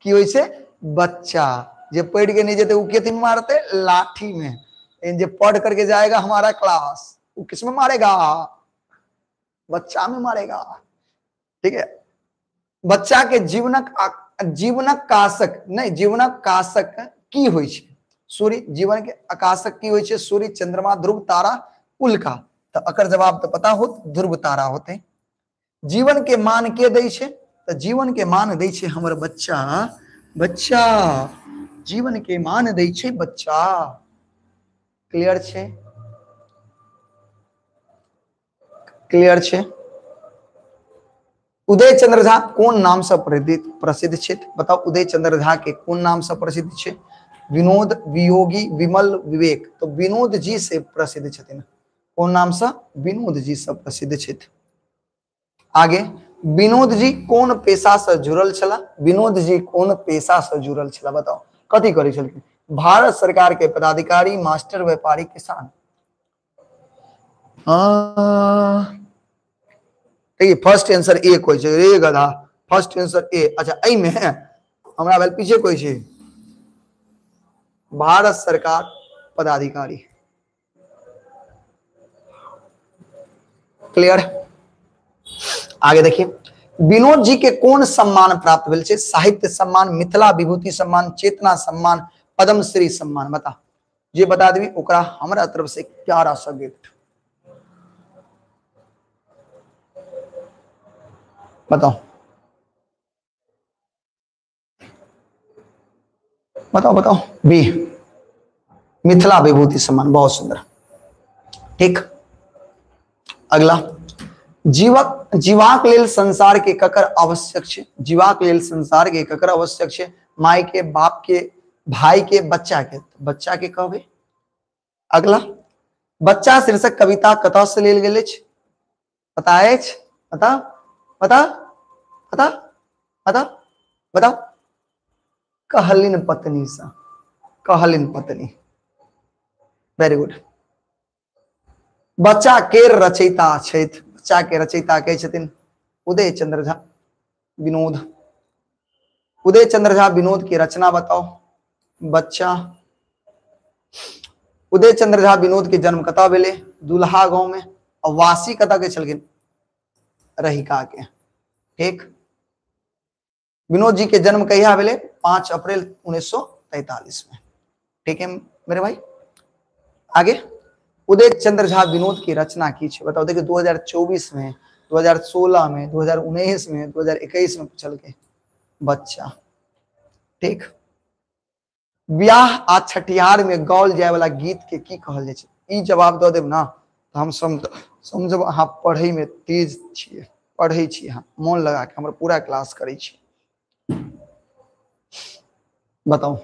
[SPEAKER 1] की होइ छै? बच्चा। जे पढ़ के नहीं जेते ओ केथी में मारते? लाठी में। जे पढ़ करके जाएगा हमारा क्लास वो किस में मारेगा? बच्चा में मारेगा। ठीक है, बच्चा के जीवनक कासक नहीं, जीवनक कासक की होइ छै? सूर्य। जीवन के आकाशक की होइ छै? सूर्य, चंद्रमा, ध्रुव तारा, उल्का। तो अकर जवाब तो पता होत, ध्रुव तारा होते। जीवन के मान के दै छै? तो जीवन के मान दै छै हमर बच्चा, बच्चा जीवन के मान दै छै बच्चा। क्लियर छै? क्लियर छै? उदय चंद्र झा कोन नाम से प्रसिद्ध छथि? बताओ, उदय चंद्र झा के कोन नाम से प्रसिद्ध छै? विनोद, वियोगी, विमल, विवेक। तो विनोद जी से प्रसिद्ध छथिन। कोन नाम से? विनोद जी से प्रसिद्ध छथि। आगे, विनोद जी कोन पेशा से जुड़ल छला? विनोद जी कोन पेशा से जुड़ल छला? बताओ, कथी करै छलखिन? भारत सरकार के पदाधिकारी, मास्टर, व्यापारी, किसान। देखिए फर्स्ट आंसर ए कोई छै रे गधा, फर्स्ट आंसर ए। अच्छा एहिमे हमरा भेल पीछे कोई छै, भारत सरकार पदाधिकारी। क्लियर? आगे देखिए, विनोद जी के कौन सम्मान प्राप्त भेल छै? साहित्य सम्मान, मिथिला विभूति सम्मान, चेतना सम्मान, पद्मश्री सम्मान। बता, जे बता देबी ओकरा हमरा तरफ से प्यारा सा गिफ्ट। बताओ। बताओ बताओ। बी, मिथिला विभूति सम्मान, बहुत सुंदर। ठीक, अगला, जीवक जीवाक लेल संसार के ककर आवश्यक छै? जीवाक लेल संसार के ककर आवश्यक छै? माय के, बाप के, भाई के, बच्चा के? बच्चा के कहबे। अगला, बच्चा शीर्षक कविता कतऽ से लेल गेल अछि? पता अछि? पता पता पता पता बताओ। कहलिन पत्नी से, कहलिन पत्नी, वेरी गुड। बच्चा के रचयिता छथि, बच्चा के रचयिता के छथिन? उदय चंद्र झा विनोद। उदय चंद्र झा विनोद की रचना बताओ। बच्चा, उदय चंद्र झा विनोद के जन्म कतऽ भेलै? दुल्हा गांव में। और वासी कतऽ के छलखिन? रहिका के। ठीक, विनोद जी के जन्म कहिया भेलै? 5 अप्रैल 1943 में। ठीक है मेरे भाई, आगे, उदय चंद्र झा विनोद की रचना की है बताओ। देखिए 2024 में, 2016 में, 2019 में, 2021 में पूछल के बच्चा। ठीक, ब्याह आ छठिहार में गाओल जाय वाला गीत के की कहल जाय छै? ई जवाब दऽ देब ना तो हम समझब अहाँ पढ़ै में तेज छियै, पढ़ै छी अहाँ मोन लगा के, हमर पूरा क्लास करै छी। बताओ,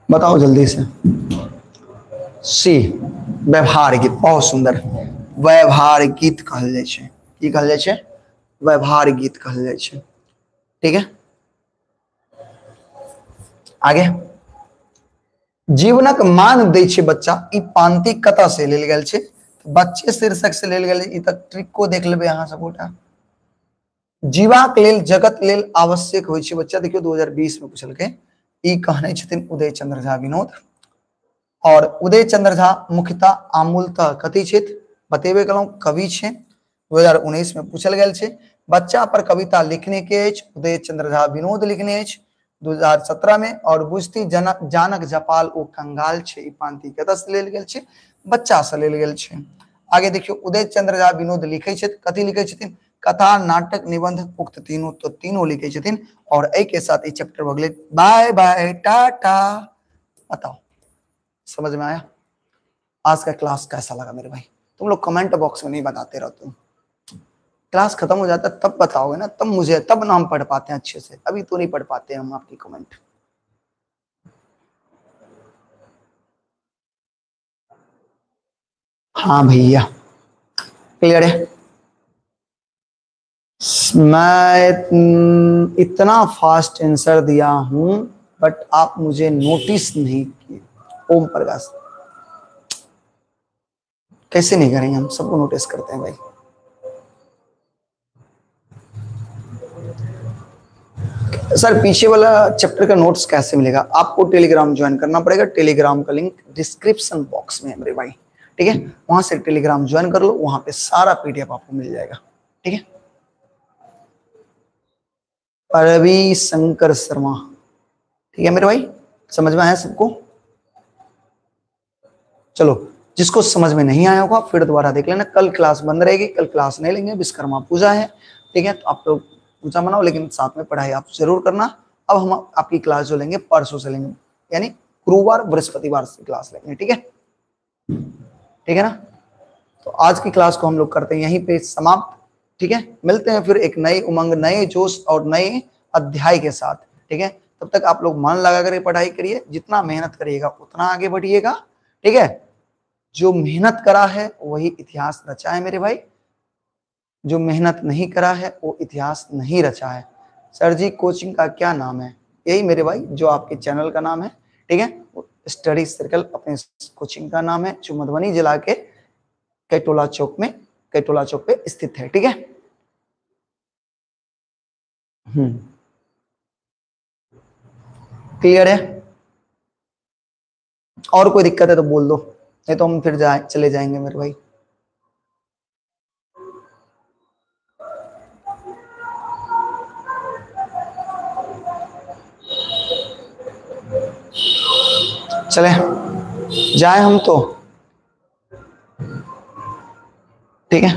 [SPEAKER 1] बताओ जल्दी से। सी, व्यवहार गीत, बहुत सुंदर। व्यवहार गीत कहल जाय छै। की कहल जाय छै? व्यवहार गीत कहल जाय छै। ठीक है, आगे, जीवनक मान दै छै बच्चा, ई पांति कतऽ से लेल गेल छै? बच्चे शीर्षक से लेल गेल। ई तक ट्रिको देख लेबै अहाँ सब गोटा। जीवाक लेल जगत लेल आवश्यक होइ छै बच्चा। देखियौ 2020 में पूछलकै, ई कहने छथिन उदय चंद्र झा विनोद। और उदय चंद्र झा मुख्यतः आमूलतः कथी छथि? बतेबे केलहुँ, कवि छै। 2019 में पूछल गेल छै। बच्चा पर कविता लिखने के अछि उदय चंद्र झा विनोद लिखने अछि 2017 में। और बुझती जानक जपाल ओ कंगाल छै, ई पांति कतऽ से लेल गेल छै? बच्चा से लेल गेल छै। आगे देखियौ, उदय चंद्र झा विनोद लिखै छथि, कथी लिखै छथिन? कथा, नाटक, निबंध, उक्त तीनों, तो तीनों लिखै छथिन। और एहि के साथ ई चैप्टर भऽ गेलै। बाय बाय टाटा। बताओ समझ में आया आज का क्लास कैसा लगा मेरे भाई? तुम लोग कमेंट बॉक्स में नहीं बताते रहते हो, क्लास खत्म हो जाता है तब बताओगे ना, तब मुझे, तब ना हम पढ़ पाते हैं अच्छे से, अभी तो नहीं पढ़ पाते हैं हम आपकी कमेंट। हाँ भैया क्लियर है। मैं इतना फास्ट आंसर दिया हूं बट आप मुझे नोटिस नहीं किए। ओम प्रकाश, कैसे नहीं करेंगे, हम सबको नोटिस करते हैं भाई। सर पीछे वाला चैप्टर का नोट्स कैसे मिलेगा? आपको टेलीग्राम ज्वाइन करना पड़ेगा। टेलीग्राम का लिंक डिस्क्रिप्शन बॉक्स में है मेरे भाई, ठीक है। वहां से टेलीग्राम ज्वाइन कर लो, वहां पे सारा पीडीएफ आपको मिल जाएगा, ठीक है। रवि शंकर शर्मा, ठीक है मेरे भाई, समझ में आया सबको? चलो जिसको समझ में नहीं आया होगा फिर दोबारा देख लेना। कल क्लास बंद रहेगी, कल क्लास नहीं लेंगे, विश्वकर्मा पूजा है, ठीक है। तो आप लोग पूजा मनाओ लेकिन साथ में पढ़ाई आप जरूर करना। अब हम आपकी क्लास जो लेंगे परसों से लेंगे, यानी गुरुवार बृहस्पतिवार से क्लास लेंगे, ठीक है, ठीक है ना। तो आज की क्लास को हम लोग करते हैं यहीं पे समाप्त, ठीक है। मिलते हैं फिर एक नई उमंग, नए जोश और नए अध्याय के साथ, ठीक है। तब तक आप लोग मन लगा कर पढ़ाई करिए, जितना मेहनत करिएगा उतना आगे बढ़िएगा, ठीक है। जो मेहनत करा है वही इतिहास रचा है मेरे भाई, जो मेहनत नहीं करा है वो इतिहास नहीं रचा है। सर जी कोचिंग का क्या नाम है? यही मेरे भाई जो आपके चैनल का नाम है, ठीक है, स्टडी सर्कल अपने कोचिंग का नाम है, जो मधुबनी जिला के कैटोला चौक में, कैटोला चौक पे स्थित है, ठीक है। क्लियर है? और कोई दिक्कत है तो बोल दो, नहीं तो हम फिर चले जाएंगे मेरे भाई। चले जाए हम तो, ठीक है।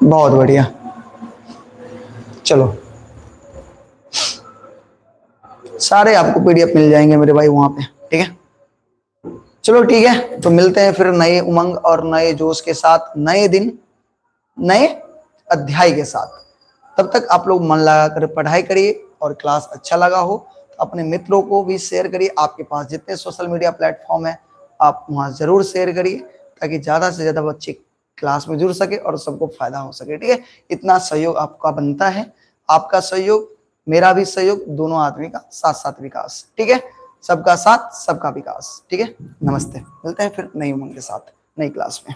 [SPEAKER 1] बहुत बढ़िया। चलो सारे आपको पीडीएफ मिल जाएंगे मेरे भाई वहां पे, ठीक है। चलो ठीक है, तो मिलते हैं फिर नए उमंग और नए जोश के साथ, नए दिन नए अध्याय के साथ। तब तक आप लोग मन लगाकर पढ़ाई करिए, और क्लास अच्छा लगा हो तो अपने मित्रों को भी शेयर करिए। आपके पास जितने सोशल मीडिया प्लेटफॉर्म है आप वहाँ जरूर शेयर करिए, ताकि ज़्यादा से ज़्यादा बच्चे क्लास में जुड़ सके और सबको फायदा हो सके, ठीक है। इतना सहयोग आपका बनता है, आपका सहयोग मेरा भी सहयोग, दोनों आदमी का साथ साथ विकास, ठीक है। सबका साथ सबका विकास, ठीक है। नमस्ते, मिलते हैं फिर नई उमंग के साथ नई क्लास में।